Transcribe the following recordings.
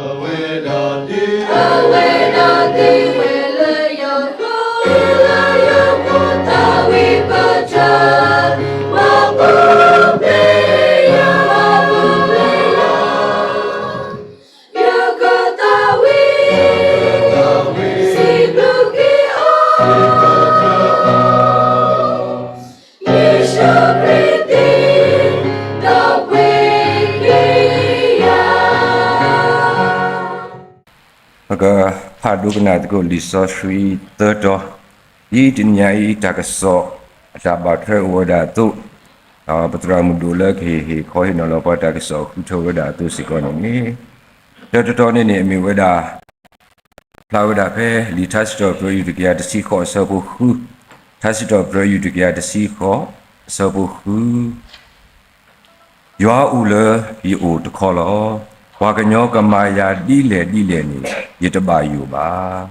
အဝဲဒၣ်ဒ် အဝဲဒၣ်ဒ်ဝဲလၢယၤ လၢယၤဖိသၣ်ဝံၣ်ပၢၢ်ဆၢ မၤပူၤဖျဲးယၤ မၤပူၤဖျဲးယၤ ယကသးဝံၣ် စံးဘျုးက့ၤအီၤ ယ့ၣ်ၡူးခရံာ်သ့ၣ် ဒီးပှ့ၤက့ၤယၤ ပကဖးဒိကနၣ်သကိးလံာ်စီဆှံသၢတီၤ, ဒ်တနံၤညါအံၤတၢ်ကစီၣ်အတၢ်ဘၣ်ထွဲအိၣ်ဝဲဒၣ်အသိး, ဒီးပသရၣ်မုၣ်ဒိၣ်လၢကဟ့ၣ်ဟ့ၣ်ခီဟ့ၣ်နီၤလီၤပှၤတၢ်ကစီၣ်ဃုထၢဝဲဒၣ်အသိးစ့ၢ်ကီးန့ၣ်န့ၣ်, တၢတတီၤန့ၣ်န့ၣ် အမ့ၢ်ဝဲဒၣ် ဖျါဝဲဒၣ်ဖဲလံာ်ထါစံးထီၣ်ပတြၢၤယူၢ်တကယၤတဆံဃိးအဆၢဖိဃု, ထါစံးထီၣ်ပတြၢၤယူၢ်တကယၤတဆံဃိးအဆၢဖိဃု ယွၤအိၣ်လၢယအိၣ်တခီလီၤ. ပှၤကညီကမၤယၤဒ်လဲၣ်ဒ်လဲၣ်န့ၣ် ယတဘၣ်ယိၣ်ဘၣ်.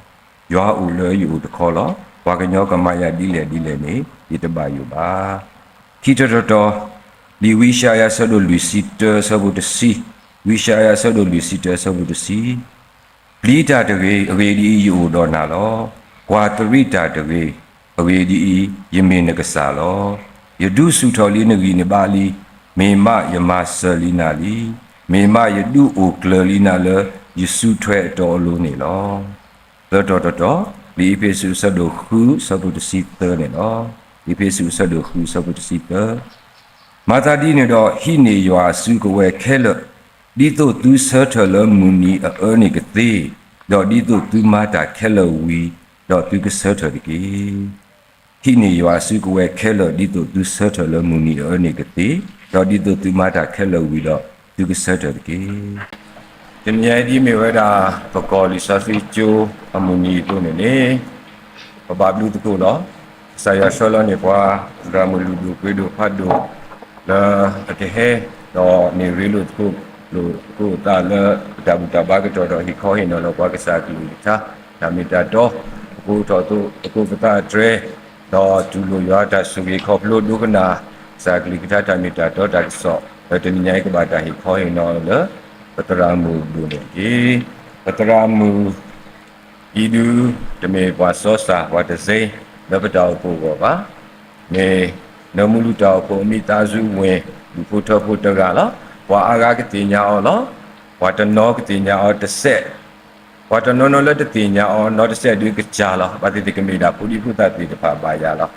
ယွၤအိၣ်လၢယအိၣ်တခီလီၤ. ပှၤကညီကမၤယၤဒ်လဲၣ်ဒ်လဲၣ်န့ၣ် ယတဘၣ်ယိၣ်ဘၣ်. ခံတီၤတီၤတီၤ, လံာ်ဝံယၡါယၤအဆၢဒိၣ်လွံၢ်ဆံတၢအဆၢဖိတဆံ, ဝံယၡါယၤအဆၢဒိၣ်လွံၢ်ဆံတၢအဆၢဖိတဆံ ပျံၤတၢ်တဂ့ၤ, အဂ့ၢ်ဒ်အံၤ, ယအိၣ်ဒီးနၤလီၤ. ကွၢ်သရံးတၢ်တဂ့ၤ, အဂ့ၢ်ဒ်အံၤ, ယမ့ၢ်နကစၢ်လီၤ. ယဒူဆူၣ်ထီၣ်လံနဂံၢ်နဘါလံ, မ့ၢ်မးယမၤစၢၤလံနၤလံ, မ့ၢ်မးယဒုးအိၣ်ကျၢၤလံနၤလၢယစုထွဲအတီအလိၤန့ၣ်လီၤ. သၢတီၤတီၤတီၤ, လံာ်အ့းဖ့းစူးအဆၢဒိၣ်ဃုအဆၢဖိတဆံသၢန့ၣ်လီၤ. အ့းဖ့းစူးအဆၢဒိၣ်ဃုအဆၢဖိတဆံသၢ မၤသးဒ်န့ၣ်ဒီး ဟံးန့ၢ်ယွၤအစုကဝဲၤခဲလၢာ်, ဒ်သိးသုဆၢထၢၣ်လၢမုၢ်နံၤအအၢန့ၣ်ကသ့, ဒီးဒ်သိးသုမၤတၢ်ခဲလၢာ်ဝံၤ, ဒီးသုကဆၢထၢၣ်တက့ၢ်. ဟံးန့ၢ်ယွၤအစုကဝဲၤခဲလၢာ် ဒ်သိးသုဆၢထၢၣ်လၢမုၢ်နံၤအအၢန့ၣ်ကသ့, ဒီးဒ်သိးသုမၤတၢ်ခဲလၢာ်ဝံၤဒီးသုကဆၢထၢၣ်တက့ၢ်. တနံၤညါအံၤဒ်မ့ၢ်ဝဲဒၣ် ပကီၢ်လံာ်စီဆှံကၠိအမုၢ်နံၤအသိးန့ၣ်န့ၣ် ပဘၣ်ဘျုးသကိးလီၤ. ကစၢ်ယွၤဆှၢလီၤန့ၢ်ပှၤ သရၣ်မုၣ်လုၢ်ဒိၣ်ပှ့ၤဒိၣ်ဖးဒိၣ် လၢအကဟဲ ဒီးန့ၢ်ရ့လိာ်သကိးလိာ်သကိးသးလၢ ပတၢ်ဘူၣ်တၢ်ဘါကတီၢ်ဒီး ဟ့ၣ်ခီဟ့ၣ်နီၤလီၤပှၤကစၢ်အကလုၢ်ကထါ တၢ်မ့ၢ်တၢ်တီ အကိးထီၣ်အကိးပသးအတြဲၤ ဒီးတူၢ်လိာ်ယွၤတၢ်ဆိၣ်ဂ့ၤခီဖျိဒိကနၣ် ကစၢ်အကလုၢ်ကထါတၢ်မ့ၢ်တၢ်တီတၢ်ကစီၣ် လၢတနံၤညါအံၤကဘၣ်တၢ်ဟ့ၣ်ခီဟ့ၣ်နီၤလၢ ပသရၣ်မုၣ်ဒိၣ်န့ၣ်တက့ၢ်. ပသရၣ်မုၣ်အံၤဒုး တမ့ၢ်ပှၤစီစၢ်ပှၤတသ့ လၢပတၢ်အိၣ်ဖှိၣ်အဂီၢ်ဘၣ်. မ့ၢ်နၢမူလူၤတၢ်အိၣ်ဖှိၣ် မိသားစုဝင် ဒူၣ်ဖိထၢဖိတဂၤလီၤ. ပှၤအါဂၤကသ့ၣ်ညါအီၤလီၤ. ပှၤတနီၤကသ့ၣ်ညါအီၤတစဲး ပှၤတနီၤနီၤလၢတသ့ၣ်ညါအီၤနီတစဲးဒုးကစၢ်လီၤ. ဘၣ်သ့ၣ်သ့ၣ်ကမ့ၢ်ဒၣ်ဖိဒံဖိသၣ်သ့ၣ်တဖၣ်ဘၣ်ယၤလီၤ.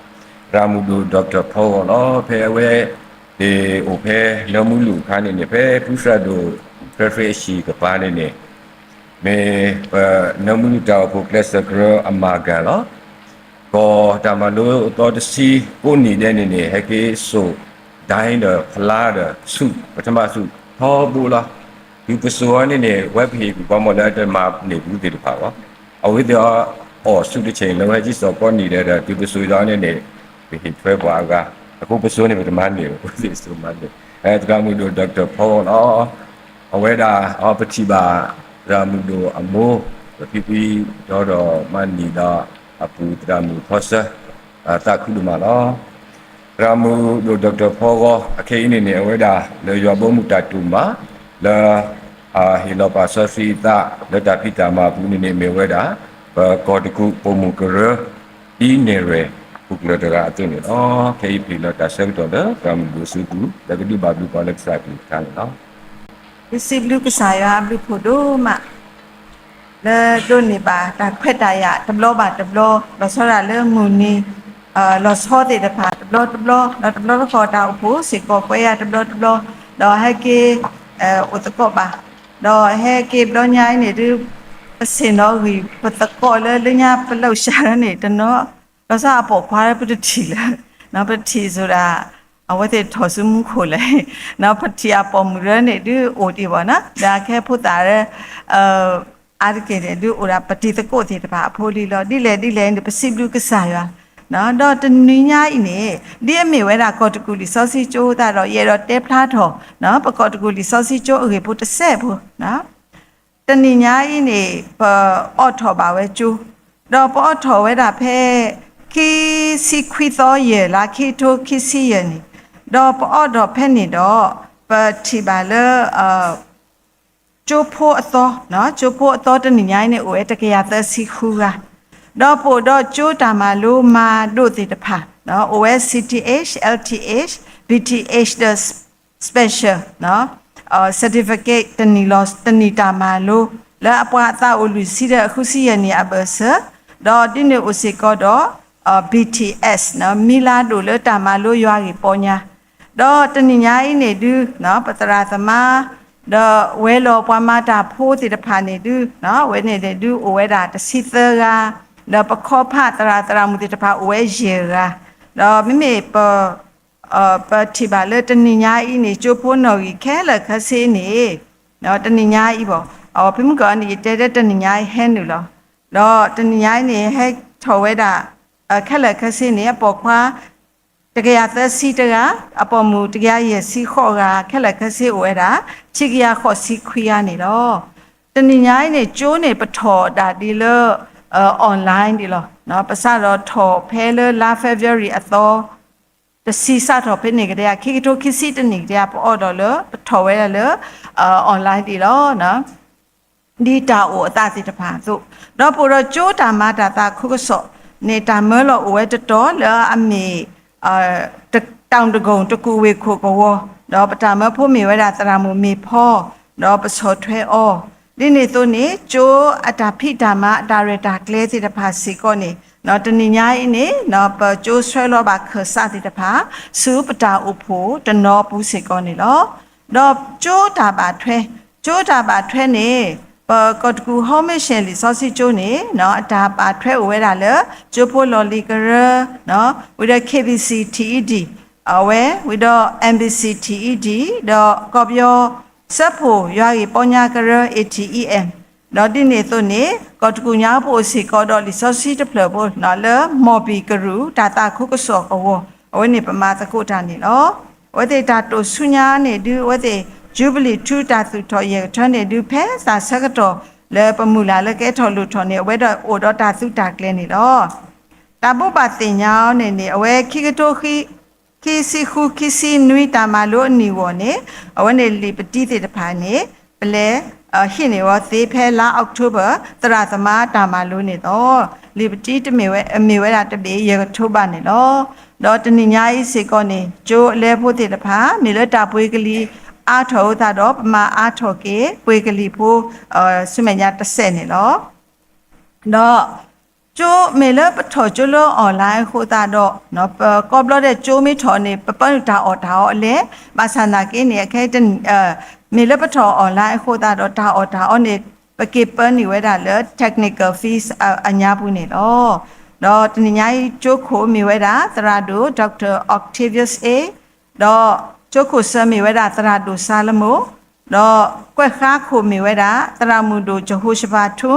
သရၣ်မုၣ်ဒိၣ် Doctor ဖီဂီၢ်လီၤ. ဖဲအဝဲသ့ၣ်အိၣ်ဖဲနၢမူလူၤအခါန့ၣ်န့ၣ် ဖဲဖုစၢ်ဒိၣ် ဖဲဖဲအဟံၣ်ကပၤန့ၣ်န့ၣ် မ့ၢ်ပနၢမူလူၤတၢ်အိၣ်ဖှိၣ်ကျဲးစၢးကရၢအမၤကၢ်လီၤ. ကီၢ်တၢ်မၤလိအသီတဆံကိးနံၣ်ဒဲးန့ၣ်န့ၣ် ဟဲက့ၤစိာ် ဒၢဒီးဖျါဒီးဆူၣ် ပထမဆူၣ်ထီဘိလီၤ. တုၤပစိာ်အီၤန့ၣ်န့ၣ် ဝဲပဟ့ၣ်ကူၣ်ပှၤမီၢ်လၢအတမၤန့ၢ်ဘူးသ့ၣ်တဖၣ်ဘၣ်. အဝဲသ့ၣ်အီၤ အီၣ်ဆူၣ်တဆဲးလၢဝဲဟဲက့ၤစိာ်ကိးနံၣ်ဒဲးဒီး တုၤပစိာ်အီၤန့ၣ်န့ၣ် ပဟ့ၣ်ထွဲပှၤအဂၤ အဃိပစိာ်န့ၣ် ပတမၤန့ၢ်ဘူးသ့ၣ်စိာ်မၤန့ၢ် သရၣ်မုၣ်ဒိၣ် Doctor ဖီဂီၢ်လီၤ. အဝဲဒၣ်အီၤပထံၣ်ဘၣ် သရၣ်မုၣ်ဒိၣ်အမိၢ် ဒီးဖံဖံဒီဒီးမၤနံၤဒီးအပုၢ်သရၣ်မုၣ်ဖီစၢ သးခုဒိၣ်မးလီၤ. သရၣ်မုၣ်ဒိၣ် Doctor ဖီဂီၢ် အခဲအံၤန့ၣ်န့ၣ် အဝဲဒၣ်လၢယွၤဘီမုၢ်တၢ်တိာ်မး လၢ ဟ့ၣ်လီၤပာ်စီဆှံအသးလၢတၢ်ဖံးတၢ်မၤအပူၤန့ၣ်န့ၣ် မ့ၢ်ဝဲဒၣ် ပကီၢ်တကူၣ်ပိာ်မုၣ်ကရၢ ဒ်နဲၣ်ရွဲၣ် ပူၤကျၢၤတဂၤအသိးန့ၣ်လီၤ. ခဲအံၤပဟ့ၣ်လီၤတၢ်ဆၢကတီၢ်လၢသရၣ်မုၣ်ဒိၣ်စုပူၤ လၢကဒုးဘၣ်ဘျုးပှၤလၢကစၢ်အကလုၢ်ကထါန့ၣ်လီၤ. ယစံးဘျုးကစၢ်ယွၤအဘျုးဖးဒိၣ်မး လၢဒိးန့ၢ်ဘၣ်တၢ်ခွဲးတၢ်ယာ်တဘျီဘၣ်တဘျီ လီၤဆီဒၣ်လၢမုၢ်နံၤ လီၤဆီသ့ၣ်တဖၣ်တဘျီတဘျီ ဒီးတဘျီတခီၣ်တၢ်အိၣ်ဖှိၣ်စ့ၢ်ကီးကွဲးယၤတဘျီတဘျီ ဒီးဟဲက့ၤ အိၣ်သကိးဘၣ် ဒီးဟဲက့ၤဘျီညါအံၤန့ၣ်ဒုး ပဆ့ၣ်နီၤဂံၢ်ပသကိးလၢလၢညါပလီၢ်စှၤလၢန့ၣ် တနီၤ လီၤဆီအပိာ်ခွါလၢပတထံၣ်လၢၤ ပတထံၣ်ဆိဒၣ် အဝဲသ့ၣ်ထီၣ်ဆူမူခိၣ်လဲၣ် ပထံၣ်အပိာ်မုၣ်ရၢန့ၣ်ဒုးအိၣ်ဒံးဘၣ်နီၤ ဒီးအခဲဖိသၣ်ရၢ အါတက့ၢ်န့ၣ် ဒုးအိၣ်ဒၣ်ပတံၤသကိးသ့ၣ်တဖၣ်အဖိလံလီၤ. ဒ်လဲၣ်ဒ်လဲၣ်န့ၣ် ပစံးဘျုးကစၢ်ယွၤ ဒီးတနံၤညါအံၤန့ၣ် ဒ်အမ့ၢ်ဝဲဒၣ်ကီၢ်တကူၣ်လံာ်စီဆှံကၠိသးဒီး ယအဲၣ်ဒိးတဲဖျါထီၣ် ပကီၢ်တကူၣ်လံာ်စီဆှံကၠိအဂ့ၢ်ဖိတစဲးဖိ တနံၤညါအံၤန့ၣ် ပအိးထီၣ်ဘၣ်ဝဲကၠိ ဒီးပအိးထီၣ်ဝဲဒၣ်ဖဲ ခံဆံခွံသီယဲၢ်လါ ခံကထိခံဆံယဲၢ်န့ၣ် ဒီးပအိးထီၣ်ဖဲန့ၣ်ဒီး ပထံၣ်ဘၣ်လၢ ကၠိဖိအသီ, ကၠိဖိအသီတနံၤညါအံၤန့ၣ် အိၣ်ဝဲတကယၤသၢဆံဃုဂၤ, ဒီးပအိၣ်ဒီးကၠိတၢ်မၤလိမၤဒိးသ့ၣ်တဖၣ်, အိၣ်ဝဲ C T H, L T H, B T H ဒီး special certificate တနံၤလီၤတနံၤတၢ်မၤလိ လၢအပှၤအသးအိၣ်လွံၢ်ဆံဒီးဃုဆံယဲၢ်နံၣ်အဘၢၣ်စၢၤ, ဒီးဒ်န့ၣ်အိၣ်စ့ၢ်ကီးဒီး B T S မံလၤဒိၣ်လၢတၢ်မၤလိယွၤဂ့ၢ်ပီညါ, ဒီးတနံၤညါအံၤန့ၣ်ဒု ပသရၣ်သမါ ဒီးဝဲၤလီၢ်ပှၤမၤတၢ်ဖိသ့ၣ်တဖၣ်န့ၣ်ဒု အဝဲန့ၣ်န့ၣ်ဒု အိၣ်ဝဲဒၣ်တဆံသၢဂၤ, ဒီးပခီဖးသရၣ်သရၣ်မုၣ်သ့ၣ်တဖၣ်အိၣ်ဝဲယဲၢ်ဂၤ, ဒီးမ့မ့ၢ်ပ ပထံၣ်ဘၣ်လၢတနံၤညါအံၤန့ၣ် ကၠိဖိနီၣ်ဂံၢ်ခဲလၢာ်ခဲဆ့န့ၣ် တနံၤညါအံၤဘၣ်, အဖဲမုၢ်ကီၢ်န့ၣ် ယတဲတဲတနံၤညါအံၤဟဲနုာ်လီၤ, ဒီးတနံၤညါအံၤန့ၣ် ဟဲထီၣ်ဝဲဒၣ် ခဲလၢာ်ခဲဆ့န့ၣ် အပိာ်ခွါ တကယၤသၢဆံတဂၤ, အပိာ်မုၣ်တကယၤယဲၢ်ဆံဃိးဂၤ, ခဲလၢာ်ခဲဆ့အိၣ်ဝဲဒၣ် ဆံကယၤဃိးဆံခွံဂၤန့ၣ်လီၤ. တနံၤညါအံၤန့ၣ် ကၠိန့ၣ်ပထီၣ်ဒၣ်ဒ်လၢ online ဒ်လီၤ. ပစးထီၣ်ထီၣ်ဖဲလၢလါ February အသီ တဆံစးထီၣ်ဖဲန့ၣ်ကတည်းက ခံကထိခံဆံတနံၣ်ကတည်းက ပအီၣ်ဒီးလၢ ပထီၣ်ဝဲဒၣ်လၢ online ဒ်လီၤ. ဒ်တၢ်အိၣ်အသးသ့ၣ်တဖၣ်အသိး, ဒီးပအိၣ်ဒီးကၠိတၢ်မၤတၢ်သးခုကစီၣ်န့ၣ် တၢ်မၢလီၤအိၣ်ဝဲတတီၤလၢအမ့ၢ် တၢ်တကိၣ်တကူၣ်ဝ့ၢ်ခိၣ်ကဝီၤ, ဒီးပတၢ်မၢဖိမ့ၢ်ဝဲဒၣ်သရၣ်မုၣ်မ့ၢ်ဖီ, ဒီးပဆီၣ်ထွဲအီၤ, ဒ်န့ၣ်အသိးန့ၣ် ကၠိအတၢ်ဖံးတၢ်မၤအတၢ်ရဲၣ်တၢ်ကျဲၤသ့ၣ်တဖၣ်စ့ၢ်ကီးန့ၣ် တနံၤညါအံၤန့ၣ် ပကၠိဆှၢလီၤဘၣ်ခၢၣ်စးသ့ၣ်တဖၣ် ဆူပတၢ်အိၣ်ဖှိၣ်တနီၤပူၤစ့ၢ်ကီးန့ၣ်လီၤ. ဒီးကၠိတၢ်ဘၣ်ထွဲ, ကၠိတၢ်ဘၣ်ထွဲန့ၣ် ပကီၢ်တကူၣ် Home Mission လံာ်စီဆှံကၠိန့ၣ် အတၢ်ဘၣ်ထွဲအိၣ်ဝဲဒၣ်လၢ ကၠိဖိလီၢ်လံၤကရၢ, ဝံၤဒီး K B C T E D အဝဲ, ဝံၤဒီး M B C T E D ဒီးကီၢ်ပယီၤ စၢဖှိၣ်ယွၤဂ့ၢ်ပီညါကရၢ A T E M, ဒီးဒ်န့ၣ်အသိးန့ၣ် ကီၢ်တကူၣ်ညါပအိၣ်စ့ၢ်ကီးဒီးလံာ်စီဆှံတဖျၢၣ်ဖိလၢ မီၢ်ဘံၣ်ကရူၢ်တၢ်သးခုကစီၣ်ကဝီၤ, အဝဲန့ၣ်ပမၤသကိးတၢ်န့ၣ်လီၤ. အဝဲသ့ၣ်တၢ်တိာ်ဆူညါန့ၣ်ဒု အဝဲသ့ၣ် ယူဘလံၣ်ထူတၢ်သူၣ်ထီၣ်ယဲၢ်ကထၢန့ၣ်ဒု ဖဲသးဆၢကတီၢ်လၢပမုၢ်လၢ်လၢကဲထီၣ်လိၣ်ထီၣ်န့ၣ် အဝဲဒၣ်အိၣ်ဒီးတၢ်သုးတၢ်ကျဲၤန့ၣ်လီၤ. တၢ်ဘိးဘၣ်သ့ၣ်ညါအီၤန့ၣ်န့ၣ် အဝဲခံကထိ ခံဆံဃု ခံဆံနွံတၢ်မၤလိအနံၣ်အဂီၢ်န့ၣ် အဝဲန့ၣ်လံာ်ပတံသ့ၣ်တဖၣ်န့ၣ် ပလဲၤဟံးန့ၢ်ဝဲသ့ဖဲလါ October သရၣ်သမါတၢ်မၤလိန့ၣ်လီၤ. လံာ်ပတံတမ့ၢ်ဝဲ မ့ၢ်ဝဲဒၣ်တဘ့ၣ်ယဲၢ်ကထိဘၣ်န့ၣ်လီၤ. ဒီးတနံၤညါအံၤစ့ၢ်ကီးန့ၣ် ကၠိအလဲဖိသ့ၣ်တဖၣ် မ့ၢ်လၢတၢ်ပှ့ၤကလံၤအါထီၣ်အဃိသတးဒီး ပမၤအါထီၣ်က့ၤ ပှ့ၤကလံၤဖိ ဆူမဲာ်ညါတစဲးန့ၣ်လီၤ. ဒီး ကၠိမ့ၢ်လၢပထီၣ်ကၠိလၢ online အဃိသတးဒီး ပကိးဘျီဒဲးကၠိမ့ၢ်ထီၣ်န့ၣ် ပပၢနုာ်တၢ်အီၣ်တၢ်အီအလဲၣ်, ဘၣ်ဆၣ်သနာ်က့န့ၣ် အခဲ မ့ၢ်လၢပထီၣ် online အဃိသတးဒီး တၢ်အီၣ်တၢ်အီန့ၣ် ပက့ၤပၢနုာ်ဝဲဒၣ်လၢ technical fees အညါပူၤန့ၣ်လီၤ. ဒီးတနံၤညါအံၤကၠိခိၣ်မ့ၢ်ဝဲဒၣ် သရၣ်ဒိၣ် Doctor Octavius A, ဒီးကၠိခိၣ်စၢၤမ့ၢ်ဝဲဒၣ်သရၣ်ဒိၣ်စၤလမိၣ်, ဒီးကွဲးဃါခိၣ်မ့ၢ်ဝဲဒၣ် သရၣ်မုၣ်ဒိၣ် ကၠဟိၡဖးထူ,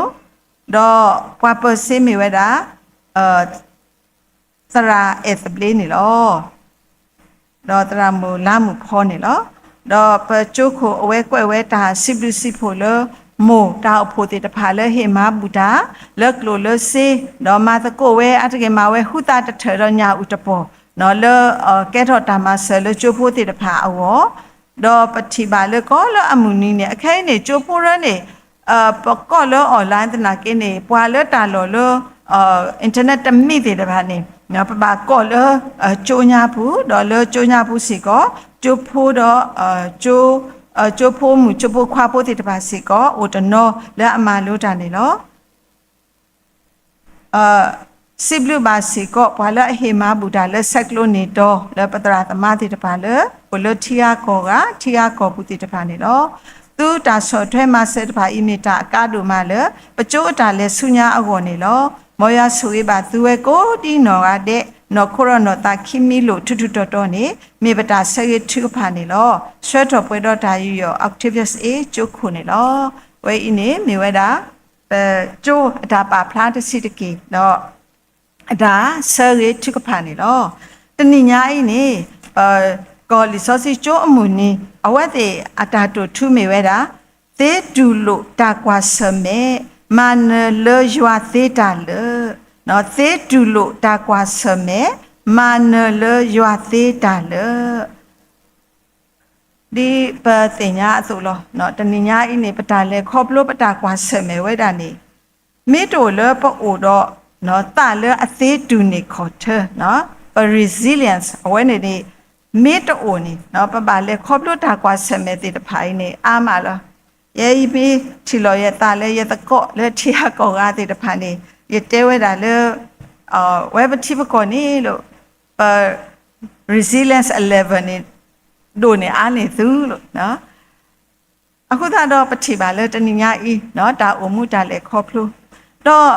ဒီးပှၤပၢၤစ့မ့ၢ်ဝဲဒၣ် သရၣ်အဲၣ်သဘျ့န့ၣ်လီၤ. ဒီးသရၣ်မုၣ်လါမုၣ်ဖီန့ၣ်လီၤ. ဒီးပကၠိခိၣ်အဝဲကွဲးဝဲတၢ်စံးဘျုးစံးဖှိၣ်လၢ မိၢ်တၢ်အိၣ်ဖှိၣ်သ့ၣ်တဖၣ်လၢဟ့ၣ်မၤဘူၣ်တၢ် လၢကျိၣ်လၢစ့, ဒီးမၤသကိးဝဲအါတက့ၢ်မၤဝဲ ဟူသးတထၢၣ်ဒီးညၣ်အုၣ်တပီၢ် လၢကဲထီၣ်တၢ်မၤစၢၤလၢကၠိဖိသ့ၣ်တဖၣ်အဂီၢ်, ဒီးပထံၣ်ဘၣ်လၢကီးလၢအမုၢ်နံၤန့ၣ် အခဲအံၤန့ၣ် ကၠိဖိရၢန့ၣ် ပကိးလၢ online သနာ်က့န့ၣ် ပှၤလၢတၢ်လီၢ်လၢ internet တမံၤသ့ၣ်တဖၣ်န့ၣ် ပဘၣ်ကိးလၢ ကၠိညါပူၤ ဒီးလၢကၠိညါပူၤစ့ၢ်ကီး ကၠိဖိဒီး ကၠိဖိမုၣ်ကၠိဖိခွါဖိသ့ၣ်တဖၣ်စ့ၢ်ကီး အိၣ်တနီၤလၢအမၤလိတၢ်န့ၣ်လီၤ. စံးဘျုးဘၣ်စ့ၢ်ကီး ပှၤလၢအဟ့ၣ်မၤဘူၣ်တၢ်လၢဆဲးကျိးန့ၢ်တီၤ လၢပသရၣ်သမါသ့ၣ်တဖၣ်လၢ အိၣ်လၢထံဂၤကီၢ်ဂၤ ထံဂၤကီၢ်ပူၤသ့ၣ်တဖၣ်န့ၣ်လီၤ. သုတၢ်ဆီၣ်ထွဲမၤစၢၤတဖၣ်အံၤမ့ၢ်တၢ်အကါဒိၣ်မးလၢ ပကၠိအတၢ်လဲၤဆူညါအဂီၢ်န့ၣ်လီၤ. မ်ယွၤဆိၣ်ဂ့ၤဘၣ်သုဝဲကိးဒ်နီၢ်ဂၤဒဲး နီၢ်ခိဒီးနီၢ်သးခံမံၤလိာ်ထူထူတီတီန့ၣ် မ့ၢ်ပတၢ်ဆၢဂ့ၤထုကဖၣ်န့ၣ်လီၤ. ဆှၢထီၣ်ပှဲၤဒီးတၢ်ယူးယီၣ် Octavius A ကၠိခိၣ်န့ၣ်လီၤ. ဝဲအံၤန့ၣ်မ့ၢ်ဝဲဒၣ် ပကၠိအတၢ်ပာ်ဖျါတဆံးတက့ၢ်ဒီး အတၢ်ဆၢဂ့ၤထုကဖၣ်န့ၣ်လီၤ. တနံၤညါအံၤန့ၣ် ပကီၢ်လံာ်စီဆှံကၠိအမုၢ်နံၤ အဝဲသ့ၣ်အတၢ်တိာ်ထူမ့ၢ်ဝဲဒၣ် သ့တူၢ်လိာ်တၢ်ကွၢ်ဆၢၣ်မဲာ် မၤနၢၤလၢယွၤသ့တၢ်လၢာ်, သ့တူၢ်လိာ်တၢ်ကွၢ်ဆၢၣ်မဲာ် မၤနၢၤလၢယွၤသ့တၢ်လၢာ်. ဒ်ပသ့ၣ်ညါအသိးလီၤ. တနံၤညါအံၤန့ၣ် ပတၢ်လဲၤခီဖျိပတၢ်ကွၢ်ဆၢၣ်မဲာ်ဝဲဒၣ်န့ၣ် မ့ၢ်တအိၣ်လၢပအိၣ်ဒီး သးလၢအသ့တူၢ်န့ၢ်ခီၣ်ထၢ ပ resilience အဝဲန့ၣ်န့ၣ် မ့ၢ်တအိၣ်န့ၣ် ပဘၣ်လဲၤခီဖျိတၢ်ကွၢ်ဆၢၣ်မဲာ်သ့ၣ်တဖၣ်အံၤန့ၣ် အါမးလီၤ. ယဲအံၤမ့ၢ်ထံၣ်လီၤယသးလၢ ယသကိးလၢထံဂၤကီၢ်ဂၤသ့ၣ်တဖၣ်န့ၣ် ယတဲဝဲဒၣ်လၢ ဝဲပထံပကီၢ်န့ၣ်လီၤ ပ resilience level န့ၣ် ဒိၣ်န့ၢ်အါန့ၢ်သုလီၤ. အဃိသတးဒီးပထံၣ်ဘၣ်လၢတနံၤညါအံၤ တၢ်အိၣ်မူတၢ်လဲၤခီဖျိ ဒီး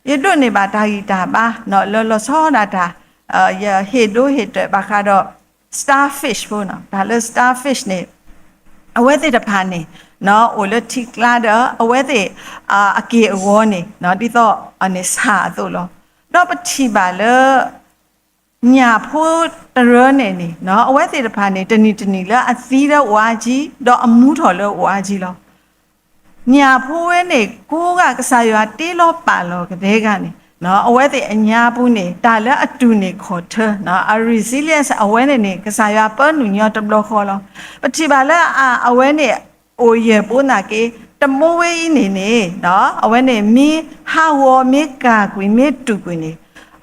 ယဒိးန့ၢ်ဘၣ်တၢ်ဂံၢ်တၢ်ဘါ လၢလီၤဆီဒၣ်တၢ် ယဟ့ၣ်ဒိဟ့ၣ်တၢၢ်ဘၣ်ဃးဒီး starfish ဖိနီၤ တၢ်လၢ starfish န့ၣ် အဝဲသ့ၣ်တဖၣ်န့ၣ် အိၣ်လၢထံကျါဒီး အဝဲသ့ၣ် အက့ၢ်အဂီၤန့ၣ် ဒ်သိးန့ၣ်ဆၣ်အသိးလီၤ. ဒီးပထံၣ်ဘၣ်လၢ ညၣ်ဖိတရၢန့ၣ်န့ၣ် အဝဲသ့ၣ်တဖၣ်န့ၣ် တနံၤတနံၤလၢအသံလၢအိၣ်အါကံ ဒီးအမူထီၣ်လၢအိၣ်အါကံလီၤ. ညၣ်ဖိဝဲန့ၣ် ကိးဂၤကစၢ်ယွၤတ့လီၤပာ်လီၤကဒဲဂၤန့ၣ် အဝဲသ့ၣ်အညါပူၤန့ၣ် တၢ်လၢအတူၢ်န့ၢ်ခီၣ်ထၢ အ resilience အဝဲန့ၣ်န့ၣ် ကစၢ်ယွၤပၢနုာ်ညီတဘျီဃီလီၤ. ပထံၣ်ဘၣ်လၢအဝဲန့ၣ် အိၣ်ယဲၢ်ဘိနာ်က့ တမူဝဲအံၤန့ၣ်န့ၣ် အဝဲန့ၣ်မ့ၢ်ဟးဂီၤ မ့ၢ်ကၢ်ကွံာ် မ့ၢ်တူၢ်ကွံာ်န့ၣ်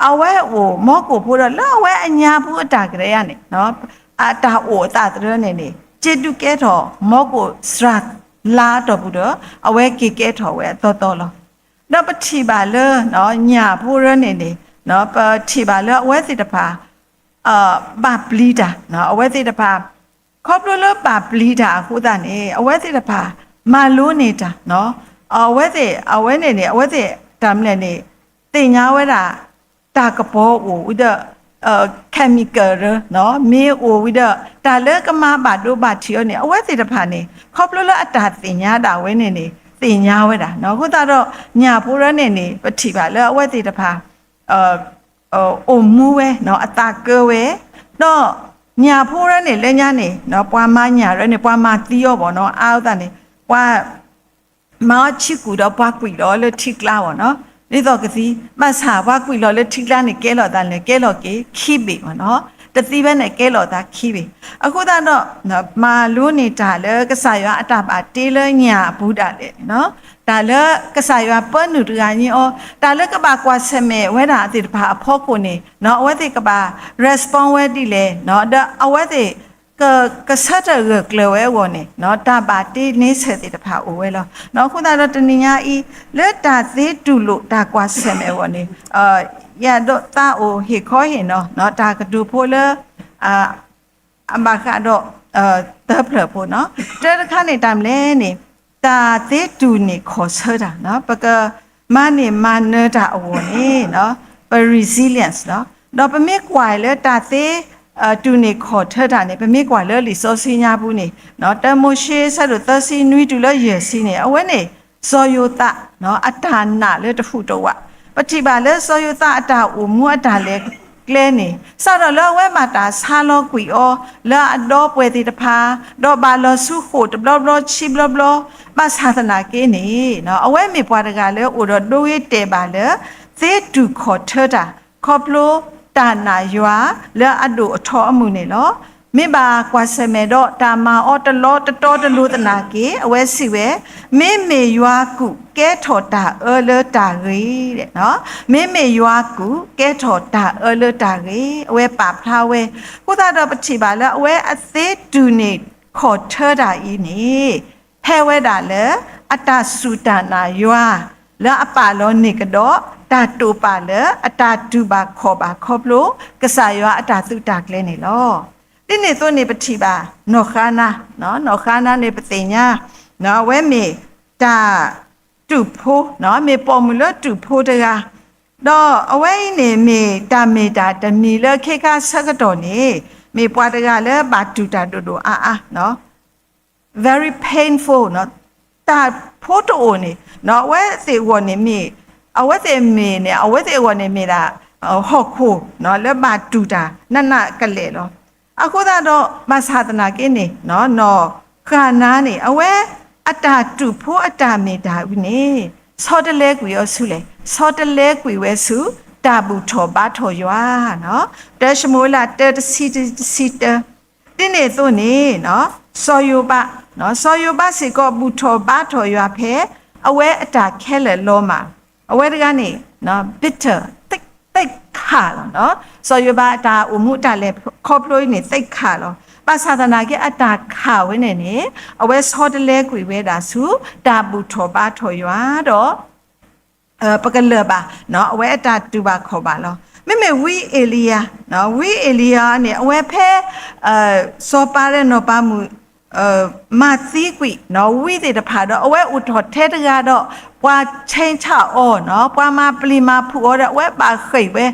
အဝဲအိၣ်မီကိၣ်ဖိဒီး လၢအဝဲအညါပူၤအတၢ်ကရၢန့ၣ် အတၢ်အိၣ်အသးတရၢန့ၣ်န့ၣ် က့ဒုးကဲထီၣ် မီကိၣ်စှၤလါအတီၢ်ပူၤဒီး အဝဲက့ၤကဲထီၣ်ဝဲအသီသီလီၤ. ဒီးပထံၣ်ဘၣ်လၢ ညၣ်ဖိရၢန့ၣ်န့ၣ် ပထံၣ်ဘၣ်လၢအဝဲသ့ၣ်တဖၣ် ဘၣ်ပျံၤတၢ် အဝဲသ့ၣ်တဖၣ် ခီဖျိလၢဘၣ်ပျံၤတၢ်အဃိသတးန့ၣ် အဝဲသ့ၣ်တဖၣ် မၤလိန့ၢ်တၢ် အဝဲသ့ၣ် အဝဲန့ၣ်န့ၣ် အဝဲသ့ၣ်တၢ်မနုၤန့ၣ် သ့ၣ်ညါဝဲဒၣ် တၢ်ကပီၤအိၣ်ဝံၤဒီး chemical မ့ၢ်အိၣ်ဝံၤဒီး တၢ်လၢကမၤဘၣ်ဒိဘၣ်ထံးအီၤန့ၣ် အဝဲသ့ၣ်တဖၣ်န့ၣ် ခီဖျိလၢအတၢ်သ့ၣ်ညါဒၣ်ဝဲန့ၣ်န့ၣ် သ့ၣ်ညါဝဲဒၣ် အဃိသတးဒီး ညၣ်ဖိရၢန့ၣ်န့ၣ် ပထံၣ်ဘၣ်လၢအဝဲသ့ၣ်တဖၣ် အိၣ်မူဝဲ အသးကၢဝဲ ဒီးညၣ်ဖိရၢန့ၣ်လၢညါန့ၣ် ပှၤမၤညၣ်ရၢန့ၣ် ပှၤမၤသံအီၤဘၣ်နီၤ အါအသးန့ၣ် ပှၤမၤအီၤဆံးကူၣ်ဒီးပှၤကွံာ်လီၤလၢထံကျါဘၣ်နီၤ ဒ်သိးကသံ ဘၣ်ဆၣ်ပှၤကွံာ်လီၤလၢထံကျါန့ၣ် ကဲလိာ်သးလဲၣ် ကဲလိာ်က့ၤခံဘ့ၣ်ဘၣ်နီၤ တသံဘၣ်န့ၣ် ကဲလိာ်သးခံဘ့ၣ် အဃိသတးဒီး မၤလိန့ၢ်တၢ်လၢကစၢ်ယွၤအတၢ်ဘၣ်တ့လၢညၣ်အပူၤဒၣ်လဲာ် တၢ်လၢကစၢ်ယွၤပၢနုာ်တဂၤညါအီၤ တၢ်လၢကဘၣ်ကွၢ်ဆၢၣ်မဲာ်ဝဲဒၣ်သ့ၣ်တဖၣ်အဖီခိၣ်န့ၣ် အဝဲသ့ၣ်ကဘၣ် respond ဝဲဒ်လဲၣ် ဒီးအဝဲသ့ၣ် ကဆၢထၢၣ်ဂၢၢ်ကျၢၤဝဲအဂီၢ်န့ၣ် တၢ်ဘၣ်တ့န့ဆၢၣ်သ့ၣ်တဖၣ်အိၣ်ဝဲလီၤ. အဃိသတးဒီးတနံၤညါအံၤ လၢတၢ်သ့တူၢ်လိာ်တၢ်ကွၢ်ဆၢၣ်မဲာ်အဂီၢ်န့ၣ် ယဒိးသးအိၣ်ဟ့ၣ်ခီဟ့ၣ်နီၤ တၢ်ကတိၤဖိလၢ အဘၣ်ဃးဒီး သၢဖျၢၣ်ဖိနီၤ တၢတခါန့ၣ် တၢ်မနုၤလဲၣ်န့ၣ် တၢ်သ့တူၢ်န့ၢ်ခီၣ်ဆၢတၢ် ပကမၤန့ၢ်မၤနၢၤတၢ်အဂီၢ်န့ၣ် ပ resilience လီၤ. ဒီးပမ့ၢ်ကွၢ်လၢတၢ်သ့ တူၢ်န့ၢ်ခီၣ်ထၢတၢ်န့ၣ် ပမ့ၢ်ကွၢ်လၢလံာ်စီဆှံညါပူၤန့ၣ် တၢမိၤၡ့ ဆၢဒိၣ်သၢဆံနွံတုၤလၢယဲၢ်ဆံန့ၣ် အဝဲန့ၣ် စီၤယိၤသး အတၢ်နာ်လၢတဟူးတဝး ပထံၣ်ဘၣ်လၢစီၤယိၤသးအတၢ်အိၣ်မူအတၢ်လဲၤကျဲန့ၣ် စးထီၣ်လၢအဝဲဘၣ်တၢ်ဆါလီၤကွံာ်အီၤ လၢအဒီပုၢ်ဝဲၢ်သ့ၣ်တဖၣ် ဒီးဘၣ်လီၤဆူဃိာ်တဘျီဘျီဆံဘျီဘျီ ဘၣ်ဆၣ်သနာ်က့န့ၣ် အဝဲမ့ၢ်ပှၤတဂၤလၢအိၣ်ဒီးဒိဂ့ၤတဲာ်ဘၣ်လၢ သ့တူၢ်ခီၣ်ထၢတၢ် ခီဖျိတၢ်နာ်ယွၤလၢအဒိၣ်အထီအမုၢ်န့ၣ်လီၤ. မ့ၢ်ဘၣ်ကွၢ်ဆၢၣ်မဲာ်ဒီးတၢ်မၤအီၤတလီတတီတလိၤသနာ်က့ အဝဲစံးဝဲ, မ့မ့ၢ်ယွၤကူၣ် ကဲထီၣ်တၢ်အၢလၢတၢ်ဂ့ၤ, မ့မ့ၢ်ယွၤကူၣ် ကဲထီၣ်တၢ်အၢလၢတၢ်ဂ့ၤ, အဝဲပာ်ဖျါဝဲ, အဃိသတးဒီးပထံၣ်ဘၣ်လၢအဝဲအသ့တူၢ်န့ၢ် ခီၣ်ထၢတၢ်အံၤန့ၣ် ဟဲဝဲဒၣ်လၢ အတၢ်စူၢ်တၢ်နာ်ယွၤ လၢအပာ်လီၤန့ၢ်ကဒီး တၢ်တိာ်ပာ်လၢအတၢ်တူၢ်ဘၣ်ခီၣ်ဘၣ်ခီဖျိ ကစၢ်ယွၤအတၢ်သုးတၢ်ကျဲၤန့ၣ်လီၤ. ဒ်န့ၣ်အသိးန့ၣ် ပထံၣ်ဘၣ် နီၢ်ဃါနါ, နီၢ်ဃါနါန့ၣ်ပသ့ၣ်ညါ အဝဲမ့ၢ်တၢ်တူၢ်ဖိ, မ့ၢ်ပိာ်မုၣ်လၢတူၢ်ဖိတဂၤ, ဒီးအဝဲအံၤန့ၣ်မ့ၢ်တၢ်မ့ၢ်တၢ်တမံၤလၢအခ့ခါဆၢကတီၢ်န့ၣ် မ့ၢ်ပှၤတဂၤလၢဘၣ်တူၢ်တၢ်ဒိၣ်ဒိၣ်အါအါ very painful တၢ်ဖိတအိၣ်န့ၣ် အဝဲသ့ၣ်အဂီၢ်န့ၣ်မ့ၢ်, အဝဲသ့ၣ်မ့ၢ်န့ၣ် အဝဲသ့ၣ်အဂီၢ်န့ၣ်မ့ၢ်ဒၣ် ဟီၣ်ခိၣ်လၢဘၣ်တူၢ်တၢ်နးနးကလဲာ်လီၤ. အဃိသတးဒီး ဘၣ်ဆၣ်သနာ်က့န့ၣ် နီၢ်ဃါနါန့ၣ် အဝဲအတၢ်တူၢ်ဖိအတၢ်မ့ၢ်တၢ်ဝဲန့ၣ် ဆီတလဲကွံာ်အီၤဆူလဲၣ်, ဆီတလဲကွံာ်ဝဲဆူ တၢ်ဘူၣ်ထီၣ်ဘါထီၣ်ယွၤ တၢၡမူၤအ့လး တၢ တဆံတဆံတၢ, ဒ်န့ၣ်အသိးန့ၣ် စီၤယိၤဘး, စီၤယိၤဘးစ့ၢ်ကီးဘူၣ်ထီၣ်ဘါထီၣ်ယွၤဖဲ အဝဲအတၢ်ခဲလၢာ်လီၤမၢ်, အဝဲတဂၤန့ၣ် bitter သ့ၣ်ခၣ်လီၤ. စီၤယိၤဘးအတၢ်အိၣ်မူအတၢ်လဲၤခီဖျိအံၤန့ၣ် သ့ၣ်ခၣ်လီၤ. ဘၣ်ဆၣ်သနာ်က့ အတၢ်ခၣ်ဝဲန့ၣ်န့ၣ် အဝဲဆီတလဲကွံာ်ဝဲဒၣ်ဆူ တၢ်ဘူၣ်ထီၣ်ဘါထီၣ်ယွၤဒီး ပကလၢၢ်ဘၣ် အဝဲအတၢ်တူၢ်ဘၣ်ခီၣ်ဘၣ်လီၤ. မ့မ့ၢ်ဝံအ့လံယၤ, ဝံအ့လံယၤန့ၣ် အဝဲဖဲ စီၤပၤဒီးနီၢ်ပၤမုၣ် မၤသံကွံာ် ဝံသ့ၣ်တဖၣ်ဒီး အဝဲအိၣ်ထီၣ်ထဲတဂၤဒီး ပှၤဆဲးထးအီၤ, ပှၤမၤပျံၤမၤဖုးအီၤဒီး အဝဲဘၣ်ဃ့ၢ်ဝဲ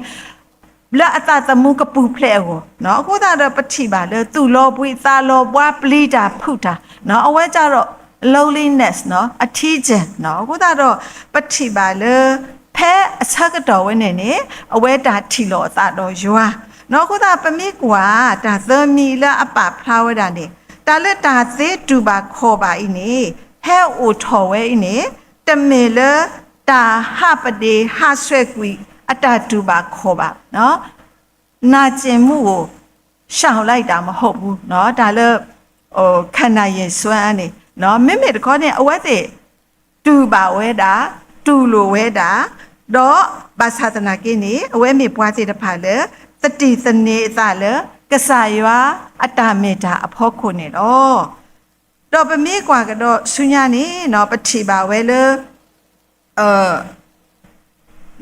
လၢအသးသမူကပူၤဖျဲးအဂီၢ်, အဃိသတးဒီးပထံၣ်ဘၣ်လၢသူၣ်လီၤဘှံးသးလီၤဘှါ ပျံၤတၢ်ဖုးတၢ်, အဝဲဒၣ်ဒီး loneliness အထံကၢၢ်, အဃိသတးဒီးပထံၣ်ဘၣ်လၢ ဖဲအဆၢကတီၢ်ဝဲန့ၣ်န့ၣ် အဝဲတၢ်ထံၣ်လိာ်အသးဒီးယွၤ, အဃိသတးပမ့ၢ်ကွၢ် တၢ်သၢမံၤလၢအပာ်ဖျါဝဲဒၣ်န့ၣ် တၢ်လၢတၢ်သ့တူၢ်ဘၣ်ခီၣ်ဘၣ်အံၤန့ၣ် ဟဲအိၣ်ထီၣ်ဝဲအံၤန့ၣ် တမ့ၢ်လၢ တၢ်ဟးပဒ့ၣ်ဟးဆွဲးကွံာ်အတၢ်တူၢ်ဘၣ်ခီၣ်ဘၣ်, နာကျင်မှုကို ရှောင်လိုက်တာမဟုတ်ဘူး, တၢ်လၢ ခံနိုင်ရည်စွမ်းန့ၣ် မ့မ့ၢ်တခီန့ၣ် အဝဲသ့ၣ် တူၢ်ဘၣ်ဝဲဒၣ်, တူၢ်လိာ်ဝဲဒၣ်, ဒီးဘၣ်ဆၣ်သနာ်က့န့ၣ် အဝဲမ့ၢ်ပှၤသ့ၣ်တဖၣ်လၢ သတံၢ်သန့ၤအသးလၢ ကစၢ်ယွၤအတၢ်မ့ၢ်တၢ်အဖီခိၣ်န့ၣ်လီၤ. ဒီးပမ့ၢ်ကွၢ်ကဒီးဆူညါန့ၣ် ပထံၣ်ဘၣ်ဝဲလၢ ဒ်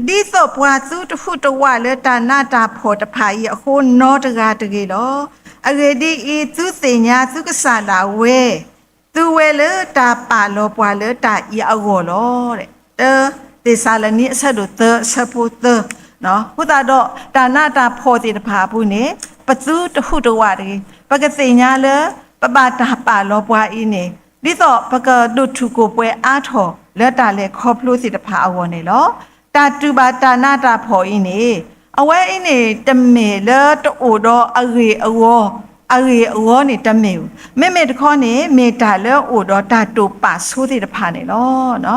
သိးပှၤသုတဟူးတဝးလၢတၢ်နးတၢ်ဖှီၣ်တဖၣ်အံၤအဃိ နီတဂၤတဂ့ၤလီၤ. အဂ့ၢ်ဒ်အံၤ, သုသ့ၣ်ညါသုကစၢ်ဒၣ်ဝဲ, သုဝဲလၢတၢ်ပာ်လီၤပှၤလၢတၢ်အံၤအဂီၢ်လီၤ. တၢသ့းစၤလနံအဆၢဒိၣ်သၢအဆၢဖိသၢ, အဃိသတးဒီး တၢ်နးတၢ်ဖှီၣ်သ့ၣ်တဖၣ်အပူၤန့ၣ် ပသုတဟူးတဝးတဂ့ၤ, ပကသ့ၣ်ညါလၢ ပဘၣ်တၢ်ပာ်လီၤပှၤအံၤန့ၣ် ဒ်သိးပကဒိၣ်ထူၣ်ကိၢ်ပှဲၤအါထီၣ်လၢတၢ်လဲၤခီဖျိသ့ၣ်တဖၣ်အဂီၢ်န့ၣ်လီၤ. တၢ်တူၢ်ဘၣ်တၢ်နးတၢ်ဖှီၣ်အံၤန့ၣ် အဝဲအံၤန့ၣ် တမ့ၢ်လၢတအိၣ်ဒီးအဂ့ၢ်အဂီၢ်, အဂ့ၢ်အဂီၢ်န့ၣ်တမ့ၢ်, မ့မ့ၢ်တခီန့ၣ် မ့ၢ်တၢ်လၢအိၣ်ဒီးတၢ်တိာ်ပာ်ဆိသ့ၣ်တဖၣ်န့ၣ်လီၤ.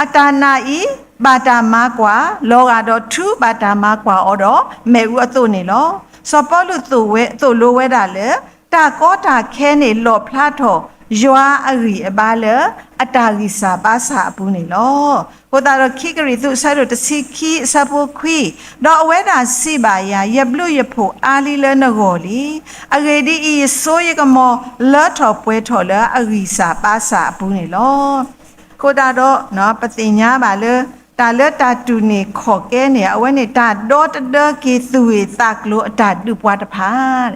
အတၢ်နာ်အံၤ ဘၣ်တၢ်မၤကွၢ်, လီၤဂာ်ဒီးထူဘၣ်တၢ်မၤကွၢ်အီၤဒီး မ့ၣ်အူအသိးန့ၣ်လီၤ. စီၤပီလူးသိၣ်လိဝဲဒၣ်လၢ တၢ်ကီတၢ်ခဲန့ၣ်လီၣ်ဖျါထီၣ် ယွၤအဂံၢ်အဘါလၢ အတၢ်ဂံၢ်စၢ်ဘါစၢ်အပူၤန့ၣ်လီၤ. အဃိသတးဒီး ခံကရံၣ်သူးအဆၢဒိၣ်တဆံခံအဆၢဖိခွံ, ဒီးအဝဲဒၣ်စံးဘၣ်ယၤ, ယဘျုးယဖှိၣ်အါလံလၢနဂီၢ်လံ. အဂ့ၢ်ဒ်အံၤ, ယစိယကမီၤလၢထီၣ်ပှဲၤထီၣ်လၢအဂံၢ်စၢ်ဘါစၢ်အပူၤန့ၣ်လီၤ. အဃိသတးဒီး ပသ့ၣ်ညါဘၣ်လၢ တၢ်လၢတၢ်တူၢ်န့ၢ်ခီၣ်ကဲန့ၣ် အဝဲန့ၣ်တၢ်ဒီတဒၢက့ၤသူၣ်ဂ့ၢ်သးကျိၤအတၢ်ဒုးပှၤတဖၣ်,